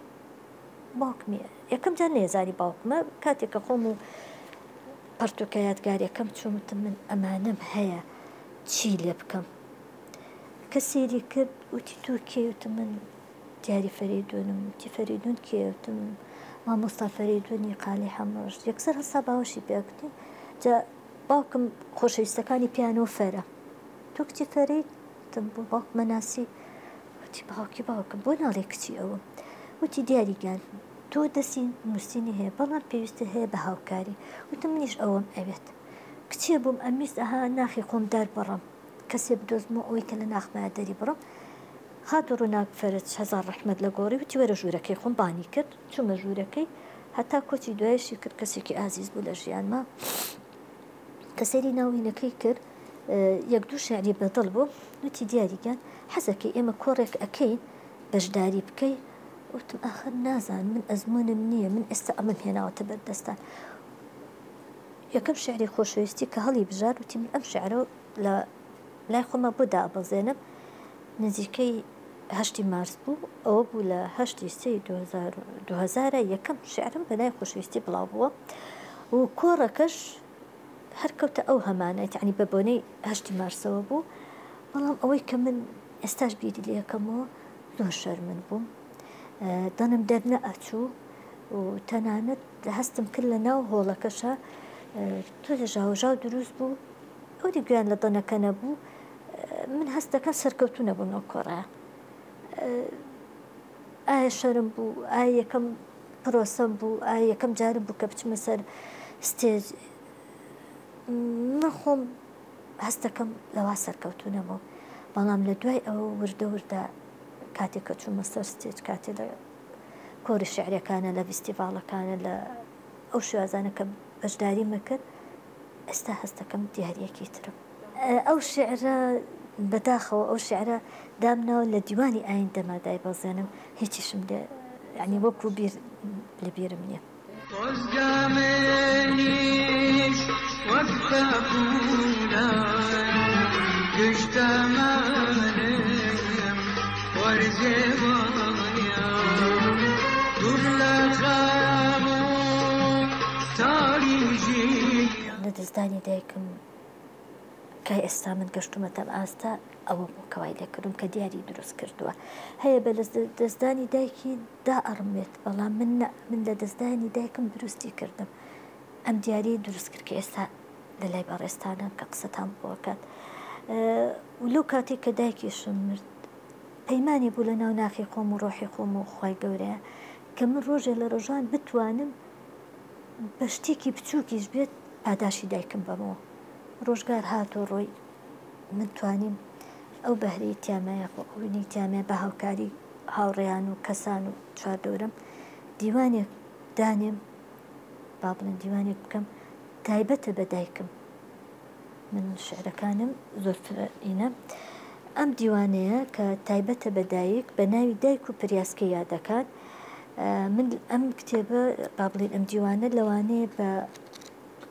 باوکمی یەکەم جار نەیەزانی باوکمە کاتێک کە خۆم و پەرتوکە یادگاریەکەم چووم وتم من ئەمانەم هەیە چی لێ بکەم کە سەیری کرد وتی تۆ کێی وتم من دیاری فەریدونم وتی فەریدون کێ وتم مامۆستا فەریدونی قالی حەمەڕەش یەکسەر هەستا باوەشی پێکردین جا باوکم خۆشەویستەکانی پێیانەوە فەرە تۆ کچی فەرەیت وتم بۆ باوکمە ناسی وتی باوکی باوکم بۆ ناڵێ کچی ئەوم وتی دیاری گیان تۆ دەستی نووسینی هەیە بەڵام پێویستت هەیە بە هاوکاری وتم منیش ئەوەم ئەوێت کچێ بووم ئەمویست ئەها ناخی خۆم دەربڕم کەسێ بدۆزمەوە ئەوەی کە لە ناخمایە دەریبڕم خاتوو ڕووناک فەرەج هەزار ڕەحمەت لە گۆڕی وتی وەرە ژوورەکەی خۆم بانی کرد چوومە ژوورەکەی هەتا کۆچی دوایشی کرد کەسێکی ئازیز بوو لە ژیانما کە سەیری ناو وینەکەی کرد یەک دوو شعری بەدڵ بوو وتی دیاری گیان حەزەکەی ئێمە کۆڕێک ئەکەین بەشداری بکەی وتم ئاخر نازانم من ئەزمونم نییە من ئێستا ئەمەم هێناوەتە بەردەستان یەکەم شعری خۆشەویستی کە هەڵی بژارد وتی من ئەم شعرە لە لای خۆمە بۆ دابەزێنم نزیکەی هەشتی مارس بوو ئەوە بوو لە هەشتی سێی دوهەزارە یەکەم شعرم بە ناوی خۆشەویستی بڵاو بووە و کۆڕەکەش هەر کەوتە ئەو هەمانە یانی بە بۆنەی هەشتی مارسەوە بوو بەڵام ئەوەی کە من ئێستاش بیری لێکەمەوە زۆر شەرمن بووم دەنم دەرنەئەچوو و تەنانەت هەستم کرد لە ناو هۆڵەکەشە تۆزێ ژاوەژاو دروست بوو ئەوەی گوێیان لە دەنەکە نەبوو من هەست دەکەم سەرکەوتوو نەبووم لەو کۆڕەیە ئایا شەرم بوو ئایا یەکەم پرۆسەم بوو ئایا یەکەم جارم بوو کە بچمە سەر ستێج من خۆم هەست دەکەم لەوا سەرکەوتوو نەبووم بەڵام لە دوای ئەوە وردە وردە کاتێک کە چوومە سەر ستێج کاتێ لە کۆری شعرەکانە لە ڤیستیڤاڵەکانە لە ئەو شێوازانە کە بەشداریمە کرد ئێستا هەست دەکەم دیارییەکی ترم. ئەو شیعرە بەداخەوە ئەو شیعرە دامناوە لە دیوانی ئایندەما دایبەزێنم هیچیشم لێ یانی وەکوو بیر لە بیرم نییە. خۆزگە منیش وەک پەپوولان گشت تەمەنم وەرزێ وایە دوور لە خەم و تاری ژیان. لەدەستدانی دایکم کە ئێستا من گەشتومەتە ئەم ئاستە ئەوە بوو کە وای لێکردوم کە دیاری دروست کردووە هەیە بە دەستدانی دایکی دائەڕمێت بەڵام من نا من لە دەستدانی دایکم دروستی کردم ئەم دیاری دروست کرد کە ئێستا لە لای بەڕێزتانم کە قسەتان بۆ ئەکات و لەو کاتێک کە دایکیشم مرد پەیمانی بوو لە ناو ناخی خۆم و ڕۆحی خۆم و خوای گەورەیە کە من ڕۆژێ لە ڕۆژان بتوانم بە شتێکی بچووکیش بێت پاداشی دایکم بەمەوە. ڕۆژگار هات و ڕۆی من توانیم ئەو بەهرەی تیامایە خۆ ئەوینەی تیامایە بە هاوکاری هاوڕێیان و کەسان و چواردەورم دیوانێک دانێم با بڵێن دیوانێک بکەم تایبەتە بە دایکم من شعرەکانم زۆر فرەینە ئەم دیوانەیە کە تایبەتە بە دایک بە ناوی دایک و پریاسکەی یادەکان من ئەم کتێبە با بڵێن ئەم دیوانە لەوانەیە بە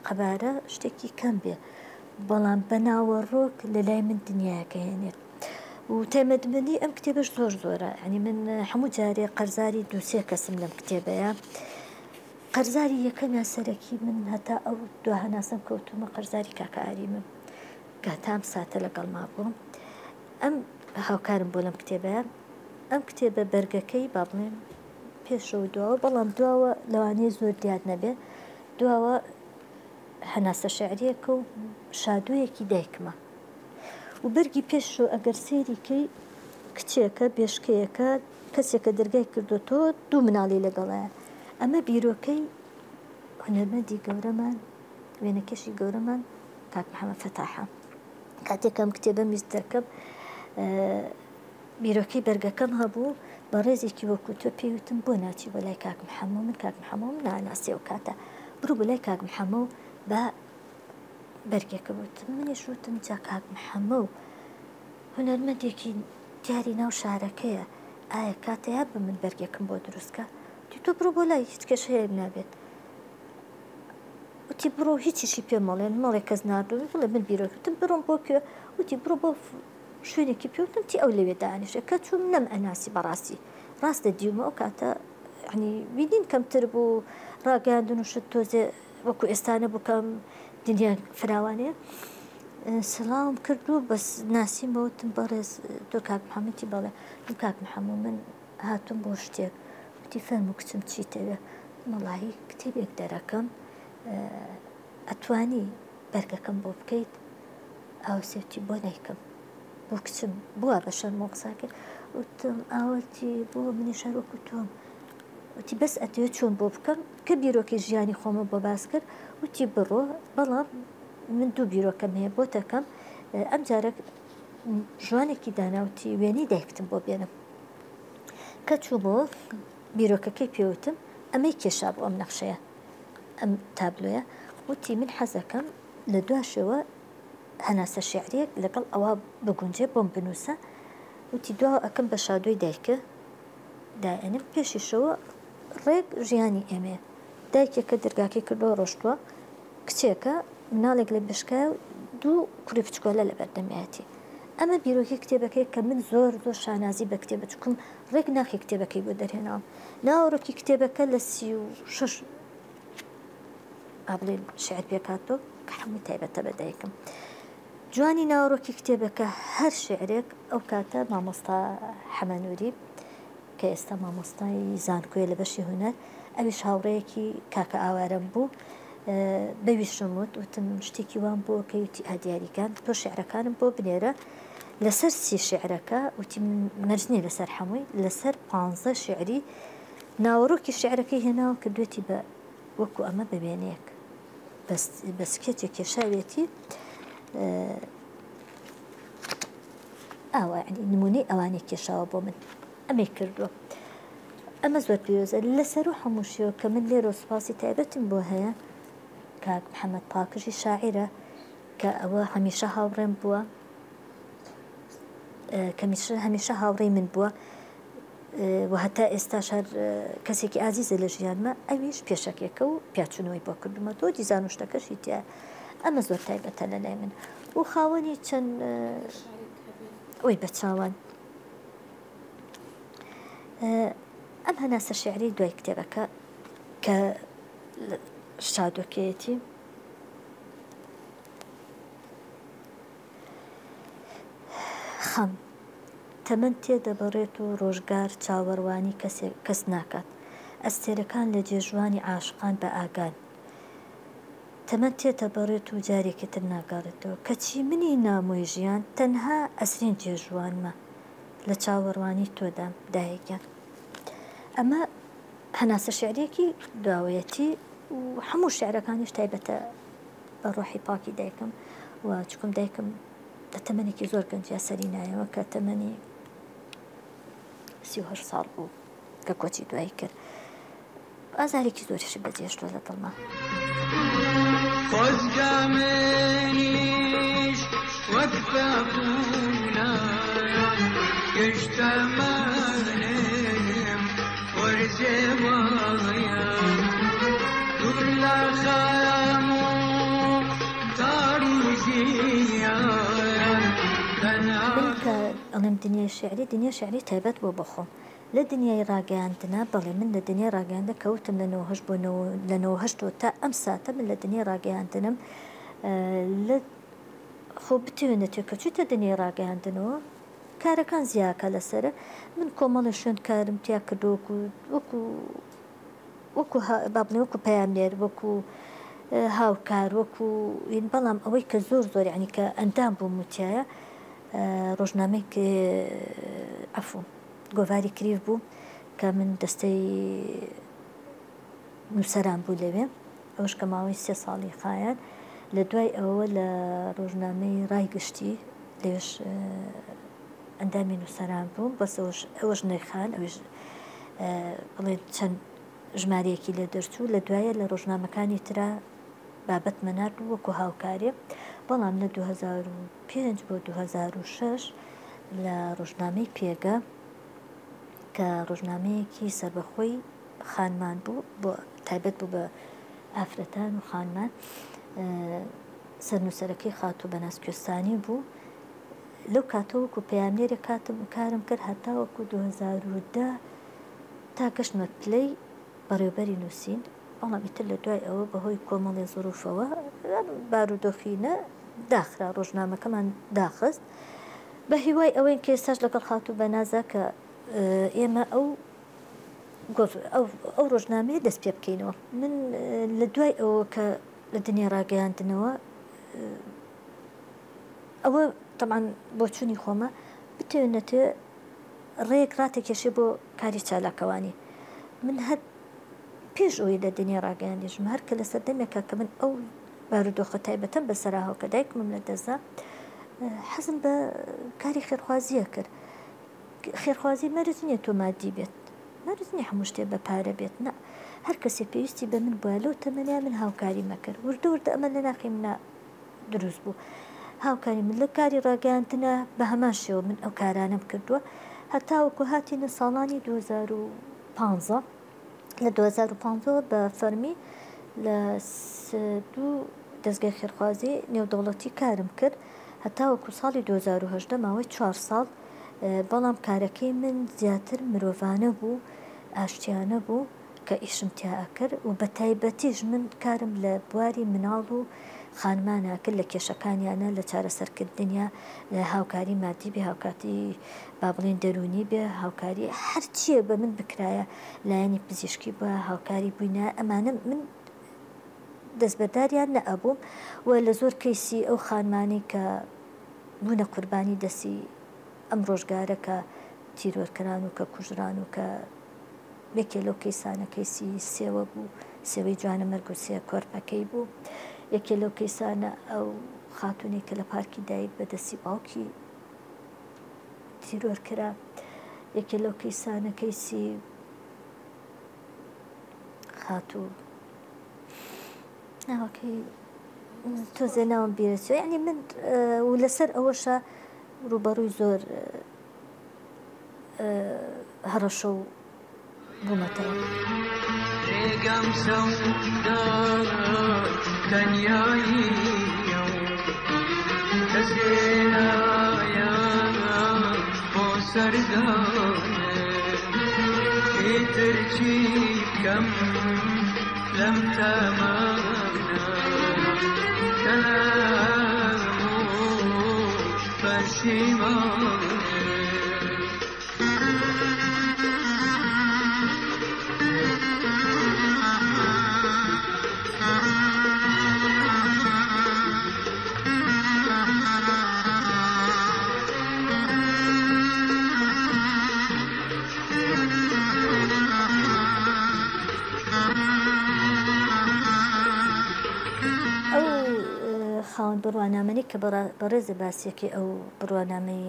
قەبارە شتێکی کەم بێ بەڵام بە ناوەڕۆک لە لای من دنیایەکە هێنێت و تایبەتمەندی ئەم کتێبەش زۆر زۆرە یعنی من هەموو جارێ قەرزاری دووسێ کەسم لەم کتێبەیە قەرزاری یەکەمیان سەرەکی من هەتا ئەو دوا هەناسەم کەوتومە قەرزاری کاکە ئاریمم کە تا ئەم ساتە لەگەڵما بوو ئەم هاوکارم بۆ لەم کتێبەیە. ئەم کتێبە بەرگەکەی با بڵێم پێشەوە و دواوە، بەڵام دواوە لەوانەیە زۆر دیار نەبێ، دواوە هەناسە شیعرییەکە و شادۆیەکی دایکمە و بەرگی پێشەوە ئەگەر سەیری کەی کچێکە بێشکەیەکە کەسێکە دەرگای کردۆتەوە دوو مناڵی لەگەڵایە ئەمە بیرۆکەی هونەرمەندی گەورەمان وێنەکێشی گەورەمان کاک محەمەد فەتاحە کاتێک ئەم کتێبەم ویست دەرکەم بیرۆکەی بەرگەکەم هەبوو بەڕێزێکی وەکو تۆ پێی وتم بۆ ناچی بۆ لای کاک محەمە من کاک محەمەم ناناسی ئەو کاتە بڕۆ بۆ لای کاک محەمە و بە بەرگێکە وتم منیش وتم جا کاک محەمە و هونەرمەندێکی دیاری ناو شارەکەیە ئایا کاتەیە بە من بەرگێکم بۆ دروستکە وتی تۆ بڕۆ بۆ لای هیچ کێشەیەک نابێت وتی بڕۆ هیچیشی پێ مەڵێن مەڵێ کەس ناردوومی بڵێ من بیرۆکە وتم بڕۆم بۆ کوێ وتی بڕۆ بۆ شوێنێکی پێ وتم تی ئەو لەوێ دانیشێ کە چووم نەم ئەناسی بەڕاستی ڕاستە دیومە ئەو کاتە ینی بینین کەمتر بوو ڕاگەیاندن و شت تۆزێ وەکو ئێستا نەبوو کەم دنیا فراوانەیە سڵاوم کرد و بەس ناسیمەوە وتم بەڕێز تۆ کاک محەممەدی بەڵێ وتم کاک محەممەد من هاتووم بۆ شتێک وتی فەرموو کچم چیتەوێ وتم وەڵاهی کتێبێک دەرەکەم ئەتوانی بەرگەکەم بۆ بکەیت ئاوسێ وتی بۆ نایکەم بۆ کچم بووە بە شەرمەوە قسە کرد وتم ئاوەتی بۆ منیش هەر وەکو تۆم وتی بەس ئەتەوێت چۆن بۆ بکەم کە بیرۆکەی ژیانی خۆمە بۆ باس کرد وتی بڕۆ بەڵام من دوو بیرۆکەم هەیە بۆتەکەم ئەم جارە ژوانێکی داناوتی وێنەی دایکتم بۆ بێنم کە چوومەوە بیرۆکەکەی پێوتم ئەمەی کێشا بۆ ئەم نەخشەیە ئەم تابلۆیە وتی من حەزەکەم لە دواشەوە هەناسە شیعریەک لەگەڵ ئەوە بگونجێ بۆم بنووسە وتی دوا ئەکەم بە شادۆی دایکە دائەنێم پێشیشەوە ڕێک ژیانی ئێمەیە دایکێکە دەرگاکەی کردەوە ڕۆشتووە کچێکە مناڵێک لە بشکایە و دوو کوڕی بچکۆلە لە بەردەمیایەتی ئەمە بیرۆکەی کتێبەکەیە کە من زۆر زۆر شانازی بە کتێبە چونکم ڕێک ناخی کتێبەکەی بۆ دەرهێناوم ناوەڕۆکی کتێبەکە لە 36 با بڵێین شعر پێکهاتووە کە هەمووی تایبەتە بە دایکم جوانی ناوەڕۆکی کتێبەکە هەر شعرێک ئەو کاتە مامۆستا حەمەنووری کە ئێستا مامۆستای زانکۆیە لە بەشی هونەر ئەویش هاوڕێیەکی کاکە ئاوارەم بوو بەویشم وت وتم شتێکی وام بۆ کەی وتی ئا دیاریگان تۆ شعرەکانم بۆ بنێرە لەسەر سی شعرەکە وتی مەرج نییە لەسەر هەمووی لەسەر پانزە شعری ناوەڕۆکی شعرەکەی هێناوە کردوێتی بە وەکو ئەمە بە وێنەیەک بە سکێچێک کێشاوێتی ئاوا یعنی نمونەی ئەوانەی کێشاوە بۆ من ئەمەی کردووە ئەمە زۆر پیرۆزە لەسەر و هەمووشیەوە کە من لێرە سوپاسی تایبەتم بۆ هەیە کاک محەممەد پاکژی شاعیرە کە ئەوە هەمیشە هاوڕێم بووە کەمیشە هەمیشە هاوڕێی من بووە و هەتا ئێستاش هەر کەسێکی ئازیزە لە ژیانمە ئەویش پێشەکێکە و پیاچوونەوەی بۆ کردومەتەوە دیزان و شتەکەشی تیا ئەمە زۆر تایبەتە لە لای من و خاوەنی چەند ئەوی بە چاوان ئەم هەناسە شعری دوای کتێبەکە کە شادۆکەیەتی خەم تەمەن تێدەبەڕێت و ڕۆژگار چاوەڕوانی کەسێ کەس ناکات. ئەستێرەکان لە جێژوانی عاشقان بە ئاگان. تەمەن تێدەبەڕێت و جارێکی تر ناگەڕێتەوە. کەچی منی نامۆی ژیان تەنها ئەسرین جێژوانمە. لە چاوەڕوانی تۆدام دایە گیان. ئەمە هەناسە شیعرییەکی دواوەیەتی و هەموو شیعرەکانیش تایبەتە بە ڕۆحی پاکی دایکم و چونکم دایکم لە تەمەنێکی زۆر گەنجیا سەری نایەوە کە تەمەنی 38 ساڵ بوو کە کۆچی دوایی کرد ئازارێکی زۆریشی بەجێشتووە لە دڵما. خۆزگە منیش وەک پەپوولە گشت تەمەنم وەرزێ وایە دوور لە خەم و تاری ژیان تەنها من کە ئەڵێم دنیای شیعری، دنیای شیعری تایبەت بووە بە خۆم. لە دنیای ڕاگەیاندنا، بەڵێ من لە دنیای ڕاگەیاندن کەوتم لە 98 بۆ لە 98 ەوە تا ئەم ساتە من لە دنیای ڕاگەیاندنم لە خۆ بتەوێ نەتەوێ کە چوویتە دنیای ڕاگەیاندنەوە. کارەکان زیاکە لەسەرە من کۆمەڵێ شوێن کارم تیا کردووە وەکو وەکو وەکو با بڵێین وەکو پەیامنێر وەکو هاوکار وەکو این بەڵام ئەوەی کە زۆر زۆر یعنی کە ئەندام بووم و تایە ڕۆژنامەی عەفو گۆڤاری کریف بوو کە من دەستەی نووسەران بوو لەوێ ئەوش کە ماوەی سێ ساڵی خایان لە دوای ئەوە لە ڕۆژنامەی ڕای گشتی لەوێش ئەندامی نووسەران بووم بەس ئەوش ئەوەش نەیخان ئەوش بڵێن چەند ژمارەیەکی لێ دەرچوو لە دوایە لە ڕۆژنامەکانی ترا بابەتمە نارد وەکو هاوکارێ بەڵام لە 2005 بۆ 2006 لە ڕۆژنامەی پێگە کە ڕۆژنامەیەکی سەربەخۆی خانمان بوو بۆ تایبەت بوو بە ئافرەتان و خانمان سەرنووسەرەکەی خاتوو بەناز کوێستانی بوو لەو کاتە وەکو پەیامنێرێک کاتم کارم کرد هەتاوەکو 2010 تا گەشتمە پلەی بەڕێوبەری نووسین بەڵام ئیتر لە دوای ئەوە بەهۆی کۆمەڵێ زروفەوە بارودۆخی نە داخرا ڕۆژنامەکەمان داخست بە هیوای ئەوەین کە ئێستاش لەگەڵ خاتوو بەنازە کە ئێمە ئەو ئەو ڕۆژنامەیە دەست پێ بکەینەوە من لە دوای ئەوە کە لە دنیا ڕاگەیاندنەوە ئەوە تەبعەن بۆچوونی خۆمە بتەوێ نەتەوێ ڕێک ڕاتەکێشێ بۆ کاری چالاکەوانی من هەر پێش ئەوەی لە دنیا ڕاگەیاندیشم هەر کە لە سەردەمێکا کە من ئەو بارودۆخە تایبەتەم بەسەرا هاو کە دایکمم لە دەستدا حەزم بە کاری خێرخوازیە کرد خێرخوازی مەرج نییە تۆ مادی بێت مەرج نییە هەموو شتێ بە پارە بێت نا هەر کەسێ پێویستی بە من بووە لەو تەمەنیا من هاوکاری مەکرد وردە وردە ئەمە لە ناخی منە دروست بوو هاوکاری من لە کاری ڕاگەیاندنە بە هەمان شێوە من ئەو کارانەم کردووە هەتاوەکو هاتینە ساڵانی 2015 لە 2015 بە فەرمی لە دوو دەزگای خێرخوازی نێودەوڵەتی کارم کرد هەتاوەکو ساڵی 2018 ماوەی چوار ساڵ بەڵام کارەکەی من زیاتر مرۆڤانە بوو ئاشتیانە بوو کە ئیشم تیا ئەکرد و بە تایبەتیش من کارم لە بواری مناڵ و خانمانا کرد لە کێشەکانیانا لە چارەسەرکردنیا هاوکاری مادی بێ هاوکاتی با بڵێین دەروونی بێ هاوکاری هەرچیەک بە من بکرایە لایەنی پزیشکی بوایە هاوکاری بووینایە ئەمانە من دەستبەرداریان نەئەبووم و لە زۆر کەیسی ئەو خانمانەی کە بوونە قوربانی دەستی ئەم ڕۆژگارە کە تیرۆر کران و کە کوژران و کە یەکێ لەو کەیسانە کەیسی سێوە بوو، سێوەی جوانەمەرگ و سێ کۆرپەکەی بوو. یەکێ لەو کەیسانە ئەو خاتوونەی کە لە پارکی دایک بە دەستی باوکی تیرۆر کرا. یەکێ لەو کەیسانە کەیسی خاتوو ناوەکەی تۆزێ ناوم بیرەچێ یعنی من و لەسەر ئەوەشە ڕووبەڕووی زۆر هەڕەشە و بوومەتەوە. ڕێگەم سەودای تەنیاییە و کەسێ نایە بۆ سەردانم ئیتر چی بکەم لەم تەمەنە کە هەموو پەشیمانم. ئەو خاوەن بڕوانامەنەی کە بەڕێزە باسیەکەی ئەو بڕوانامەی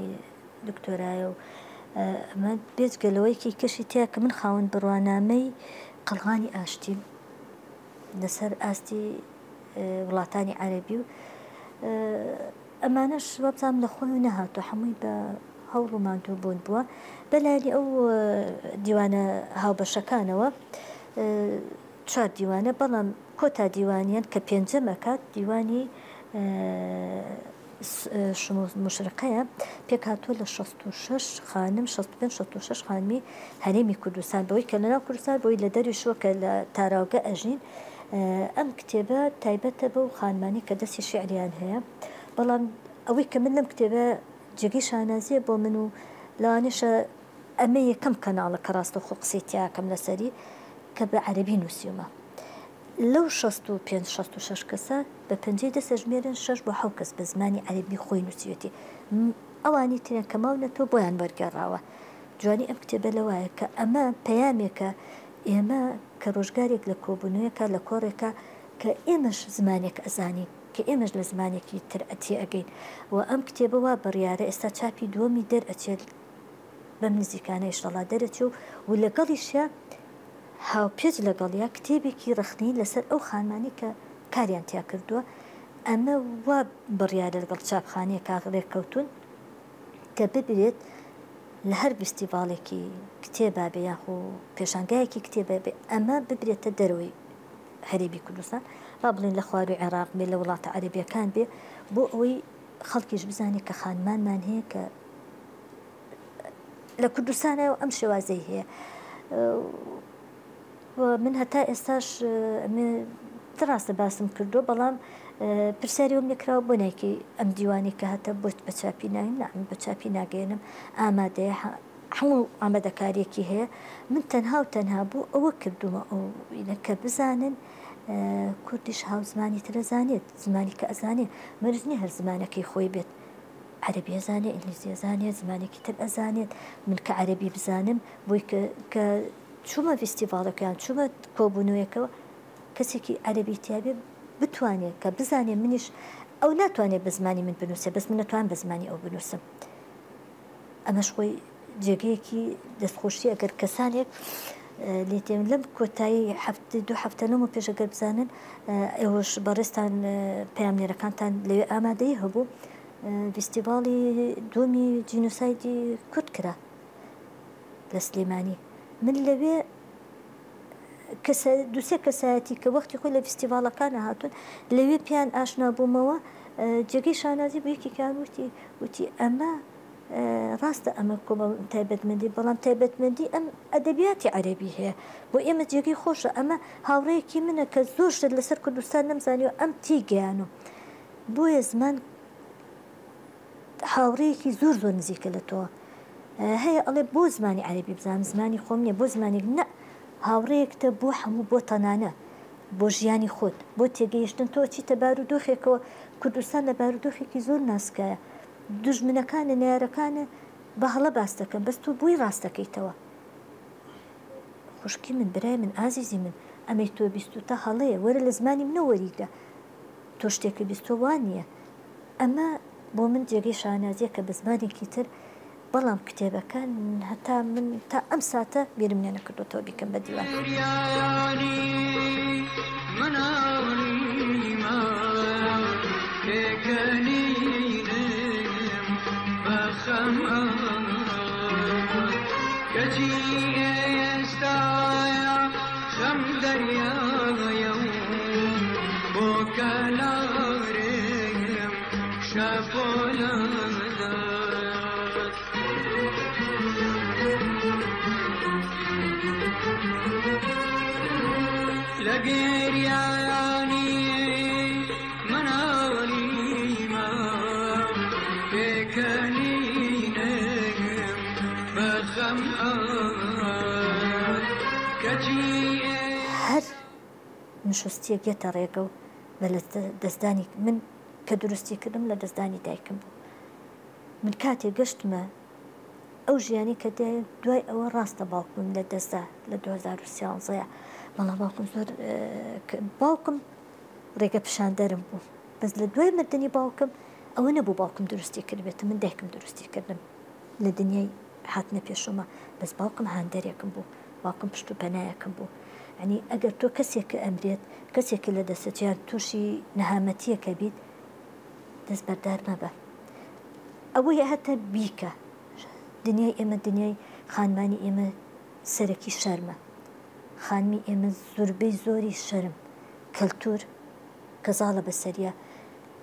دکتۆرایە و ئەمە بێجگە لەوەی کەی کەشی تیا کە من خاوەن بڕوانامەی قەڵغانی ئاشتیم لەسەر ئاستی وڵاتانی عەربی و ئەمانەش وابزانم لە خۆی نەهاتوو هەمووی بە هەوڵ و ماندوو بوون بووە بەلایەنی ئەو دیوانە هاوبەشەکانەوە چوار دیوانە بەڵام کۆتا دیوانیان کە پێنجەم ئەکات دیوانی شموس مشرقەیە پێکهاتووە لە 66 خانم 65 66 خانمی هەرێمی کوردستان بەوەی کە لەناو کوردستان بۆی لە دەریشوە کە لە تاراوگە ئەژین ئەم کتێبە تایبەتە بەو خانمانی کە دەستی شیعریان هەیە بەڵام ئەوەی کە من لەم کتێبە جێگەی شانازیە بۆ من و لەوانەشە ئەمە یەکەم کەناڵە کە ڕاستەوخۆ قسەی تیاکەم لەسەری کە بە عەرەبی نووسیومە. لەو 65 66 کەسە بە پەنجەی دەست ئەژمێرن شەش بۆ حەو کەس بە زمانی عەرەبی خۆی نووسیوێتی. ئەوانی تریان کە ماونەتەوە بۆیان وەرگێڕاوە. جوانی ئەم کتێبە لەوایە کە ئەمە پەیامێکە ئێمە کە ڕۆژگارێک لە کۆبوونەوەیەکا لە کۆڕێکا کە ئێمەش زمانێک ئەزانین کە ئێمەش لە زمانێکی تر تێئەگەین و ئەم کتێبە وا بڕیارە ئێستا چاپی دووەمی دەرئەچێت بەم نزیکانە ئیشەڵا دەرەچێ و و لەگەڵیشیا هاوپێچ لەگەڵیا کتێبێکی ڕەخنەیی لەسەر ئەو خانمانەی کە کاریان تیا کردووە ئەمە وا بڕیارە لەگەڵ چاپخانەیەکا ڕێککەوتوون کە ببرێت لە هەر ڤیستیڤاڵێکی کتێبا بێ یاخۆ پێشانگایەکی کتێبا بێ ئەمە ببرێتە دەرەوەی هەرێمی کوردستان با بڵێین لە خوارووی عێراق بێ لە وڵاتە عەرەبیەکان بێ بۆ ئەوەی خەڵکیش بزانێت کە خانمانمان هەیە کە لە کوردستانە و ئەم شێوازەی هەیە من هەتا ئێستاش ڕاستە باسم کردو بەڵام پرسیاری وم لێکراوە بۆ نایکەی ئەم دیوانی کە هەتە بۆت بە چاپی ناوین نا من بە چاپی ناگەیەنم ئامادەیە هەموو ئامادەکاریەکی هەیە من تەنها و تەنها بۆ ئەوە کردومە ئەو ئینە کە بزانن کوردیش هاوزمانی ترە زانێت زمانی کە ئەزانێ مەرج نیە هەر زمانەکەی خۆی بێت عەرەبی ئەزانێ ئینگلیزی ئەزانێت زمانێکی تر ئەزانێت من کە عەرەبی بزانم بۆی کە کە چوومە ڤیستیڤاڵەکە یان چوومە کۆبوونەوەیەکەوە کەسێکی عەرەبی تیابێ بتوانێ کە بزانێ منیش ئەو ناتوانێت بە زمانی من بنووسێ بەس من نەتوانم بە زمانی ئەو بنووسم ئەمەش خۆی جێگەیەکی دەستخۆشیە گەر کەسانێک لێ تێن لەم کۆتایی هەفتە دوو هەفتە لەمەو پێش گەر بزانن ئێوەش بەڕێزتان پەیامنێرەکانتان لەوێ ئامادەی هەبوو ڤیستیڤاڵی دووەمی جینۆسایدی کورد کرا لە سلێمانی من لەوێ کەسە دوسێ کەسایەتی کە وەختی خۆی لە فیستیڤاڵەکانە هاتوون لەوێ پێیان ئاشنا بوومەوە جێگەی شانازی بوو یەکێکیان وتی وتی ئەمە ڕاستە ئەمە کۆمەڵ تایبەتمەندی بەڵام تایبەتمەندی ئەم ئەدەبیاتی عەرەبی هەیە بۆ ئێمە جێگەی خۆشە ئەمە هاوڕێیەکی منە کە زۆر شت لەسەر کوردستان نەمزانیوە ئەم تێیگەیانوم بۆیە زمان هاوڕێیەکی زۆر زۆر نزیکە لە تۆ هەیە ئەڵێ بۆ زمانی عەرەبی بزانم زمانی خۆم نییە بۆ زمانێک نە هاوڕێیەکتە بۆ هەموو بۆ تەنانە بۆ ژیانی خۆت بۆ تێگەیشتن تۆ چیتە بارودۆخێکەوە کوردستان لە بارودۆخێکی زۆر ناسکایە دوژمنەکانە نەیارەکانە بە هەڵە باس دەکەن بەس تۆ بۆی ڕاست دەکەیتەوە خوشکی من برای من ئازیزی من ئەمەی تۆ بیستوتە هەڵەیە وەرە لە زمانی منەوە وەریگرە تۆ شتێکە بیستوە وا نییە ئەمە بۆ من جێگەی شانازیە کە بە زمانێکی تر بەڵام کتێبەکە هەتا من تا ئەم ساتە بیرم لێ نەکردۆتەوە بیکەم بە دیوان. هەر نشوستیەک یەتە ڕێگە و بە لە دەستدانی من کە دروستی کردم لە دەستدانی دایکم بوو من کاتێ گەشتمە ئەو ژیانی کە دێ دوای ئەوە ڕاستە باوکمم لە دەستدا لە 2013 بەڵام باوکم زۆر باوکم ڕێگە پیشاندەرم بوو بەس لە دوای مردنی باوکم ئەوە نەبوو باوکم دروستی کردبێت من دایکم دروستی کردم لە دنیای هاتنە پێشومە بەس باوکم هاندەرێکم بوو باوکم پشت و پەنایەکم بوو یانی ئەگەر تۆ کەسێک کە ئەمرێت کەسێک کە لە دەستت یان تووشی نەهامەتیەکە بیت دەست بەردار مەبە ئەوەی هەتە بیکە دنیای ئێمە دنیای خانمانی ئێمە سەرەکی شەرمە خانمی ئێمە زوربەی زۆری شەرم کەلتور کە زاڵە بەسەریا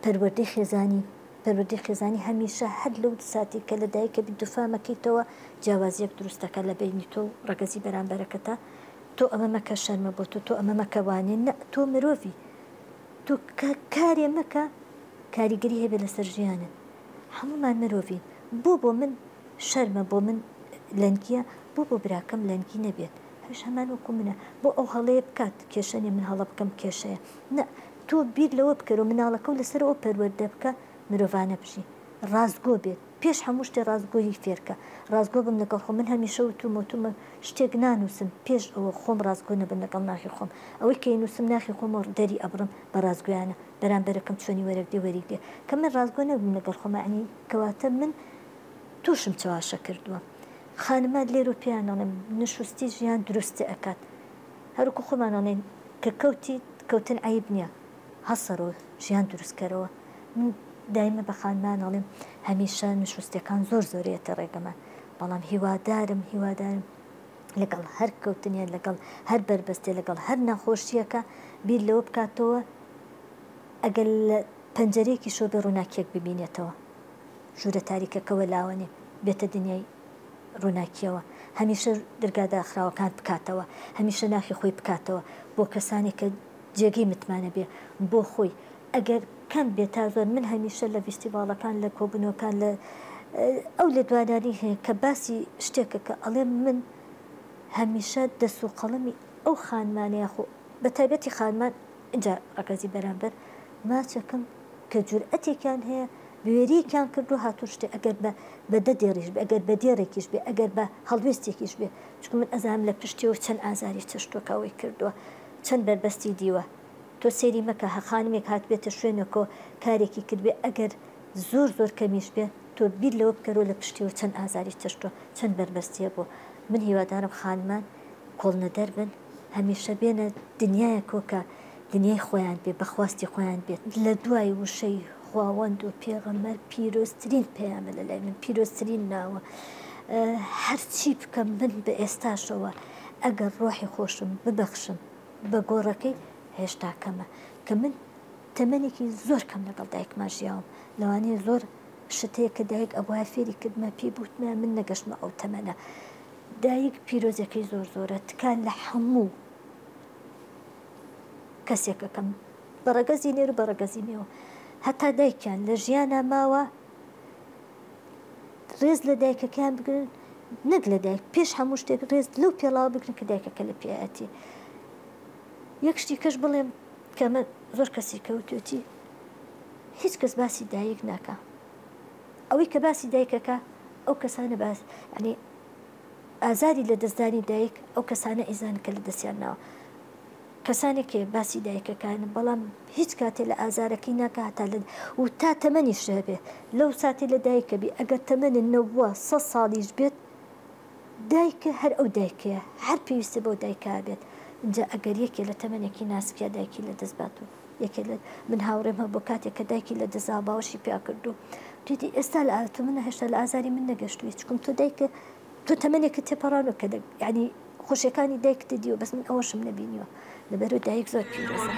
پەروەردەی خێزانی پەروەردەی خێزانی هەمیشە هەر لەو ساتەی کە لە دایکە بیت دوفامەکەیتەوە جیاوازیەک دروست دەکات لە بەینی تۆ و ڕەگەزی بەرامبەرەکەتا تۆ ئەمە مەکە شەرمە بۆ تۆ تۆ ئەمە مەکە وانیە نە تۆ مرۆڤی تۆ کارێ مەکە کاریگەری هەبێ لەسەر ژیانت هەموومان مرۆڤین. بۆ بۆ من شەرمە بۆ من لەنگیە بۆ بۆ براکەم لەنگی نەبێت ئەویش هەمان وەکو منە بۆ ئەو هەڵەیە بکات کێشە نیە من هەڵە بکەم کێشەیە نا تۆ بیر لەوە بکەرەوە مناڵەکەو لەسەر ئەوە پەروەردە بکە مرۆڤانە بژی ڕاستگۆ بێت پێش هەموو شتێ ڕاستگۆیی فێرکە ڕاستگۆ بم لەگەڵ خۆم من هەمیشە وتومە وتومە شتێک نانوسم پێش ئەوە خۆم ڕاستگۆ نەبم لەگەڵ ناخی خۆم ئەوەی کە ئەینوسم ناخی خۆمە دەری ئەبڕم بە ڕاستگۆیانە بەرامبەرەکەم چۆنی وەرەگرێ وەریگرێ کە من ڕاستگۆ نەبم لەگەڵ خۆما یەعنی کەواتە من توشم چەواشە کردووە خانمان لێرەوە پێیان ئەڵێم نشوستی ژیان دروستت ئەکات هەروەکو خۆمان ئەڵێین کە کەوتیت کەوتن عەیب نیە هەڵسەرەوە ژیان دروست کەرەوە من دایمە بە خانمان ئەڵێم هەمیشە نشوستیەکان زۆر زۆر یەتە ڕێگەمان بەڵام هیوادارم هیوادارم لەگەڵ هەر کەوتنیان لەگەڵ هەر بەربەستێ لەگەڵ هەر ناخۆشیەکە بیر لەوە بکاتەوە ئەگەر لە پەنجەرەیەکیشەوە بێ ڕووناکیەک ببینێتەوە ژوورە تاریکەکە وەلاوەنێ بێتە دنیای ڕووناکیەوە هەمیشە درگا داخراوەکان بکاتەوە هەمیشە ناخی خۆی بکاتەوە بۆ کەسانێک کە جێگەی متمانە بێ بۆ خۆی ئەگەر کەم بێ تا زۆر من هەمیشە لە ڤیستیڤاڵەکان لە کۆبوونەوەکان لە ئەو لێدوانانی هەیە کە باسی شتێکە کە ئەڵێم من هەمیشە دەس و قەڵەمی ئەو خانمانە یاخۆ بە تایبەتی خانمان ئینجا ڕەگەزی بەرامبەر ماچەکەم کە جورئەتێکیان هەیە بوێرییەکیان کردووە هاتوون شتێ ئەگەر بە بە دە دێڕیش بێ ئەگەر بە دێڕێکیش بێ ئەگەر بە هەڵوێستێکیش بێ چونکە من ئەزانم لە پشتیەوە چەند ئازاری چەشتووە کە ئەوەی کردووە چەند بەربەستی دیوە تۆ سەیری مەکە هە خانمێک هاتبێتە شوێنێکەوە کارێکی کردبێ ئەگەر زۆر زۆر کەمیش بێ تۆ بیر لەوە بکەرەوە لە پشتیەوە چەند ئازاری چەشتووە چەند بەربەستی هەبووە من هیوادارم خانمان کۆڵنەدەر بن هەمیشە بێنە دنیایەکەوە کە دنیای خۆیان بێ بە خواستی خۆیان بێت. لە دوای وشەی خواوەند و پێغەمبەر پیرۆزترین پەیامە لە لای من پیرۆزترین ناوە هەرچی بکەم من بە ئێستاشەوە ئەگەر ڕۆحی خۆشم ببەخشم بە گۆڕەکەی هێشتا کەمە کە من تەمەنێکی زۆر کەم لەگەڵ دایکما ژیاوم لەوانەیە زۆر شت هەیە کە دایک ئەبوایە فێری کردمە پێی بوتمە من نەگەشتمە ئەو تەمەنە دایک پیرۆزیەکەی زۆر زۆرە تکا لە هەموو کەسێک ئەکەم بە ڕەگەزی نێر و بە ڕەگەزی مێوە هەتا دایکیان لە ژیانا ماوە ڕێز لە دایکەکەیان بگرن نەک لە دایک پێش هەموو شتێک ڕێز لەو پێڵاوە بگرن کە دایکەکە لە پێیەتی یەک شتی کەش بڵێم کە ئەمە زۆر کەسی کەوتوێتی هیچ کەس باسی دایک ناکا ئەوەی کە باسی دایکەکە ئەو کەسانە باس ینی ئازاری لەدەستدانی دایک ئەو کەسانە ئەیزانن کە لەدەستیان ناوە کەسانێک هەیە باسی دایکەکانن بەڵام هیچ کاتێ لە ئازارەکەی ناکا هەتا لە و تا تەمەنیش هەبێ لەو ساتەی لە دایکە بی ئەگەر تەمەنت نەوە سەد ساڵیش بێت دایکە هەر ئەو دایکەیە هەر پێویستە بەو دایکە بێت ئینجا ئەگەر یەکێ لە تەمەنێکی ناسکیا دایکی لە دەست بات و یەکێ لە من هاوڕێم هەبوو کاتێک کە دایکی لە دەست باوەشی پیا کردو توێتی ئێستا لە تۆ من هێشتا لە ئازاری من نەگەشتووی چکم تۆ دایکە تۆ تەمەنێکت تێپەڕانوە کە یعنی خۆشیەکانی دایکت دیوە بەس من ئەوەشم نەبینیوە لەبەرو دایک زۆر پیرۆزە.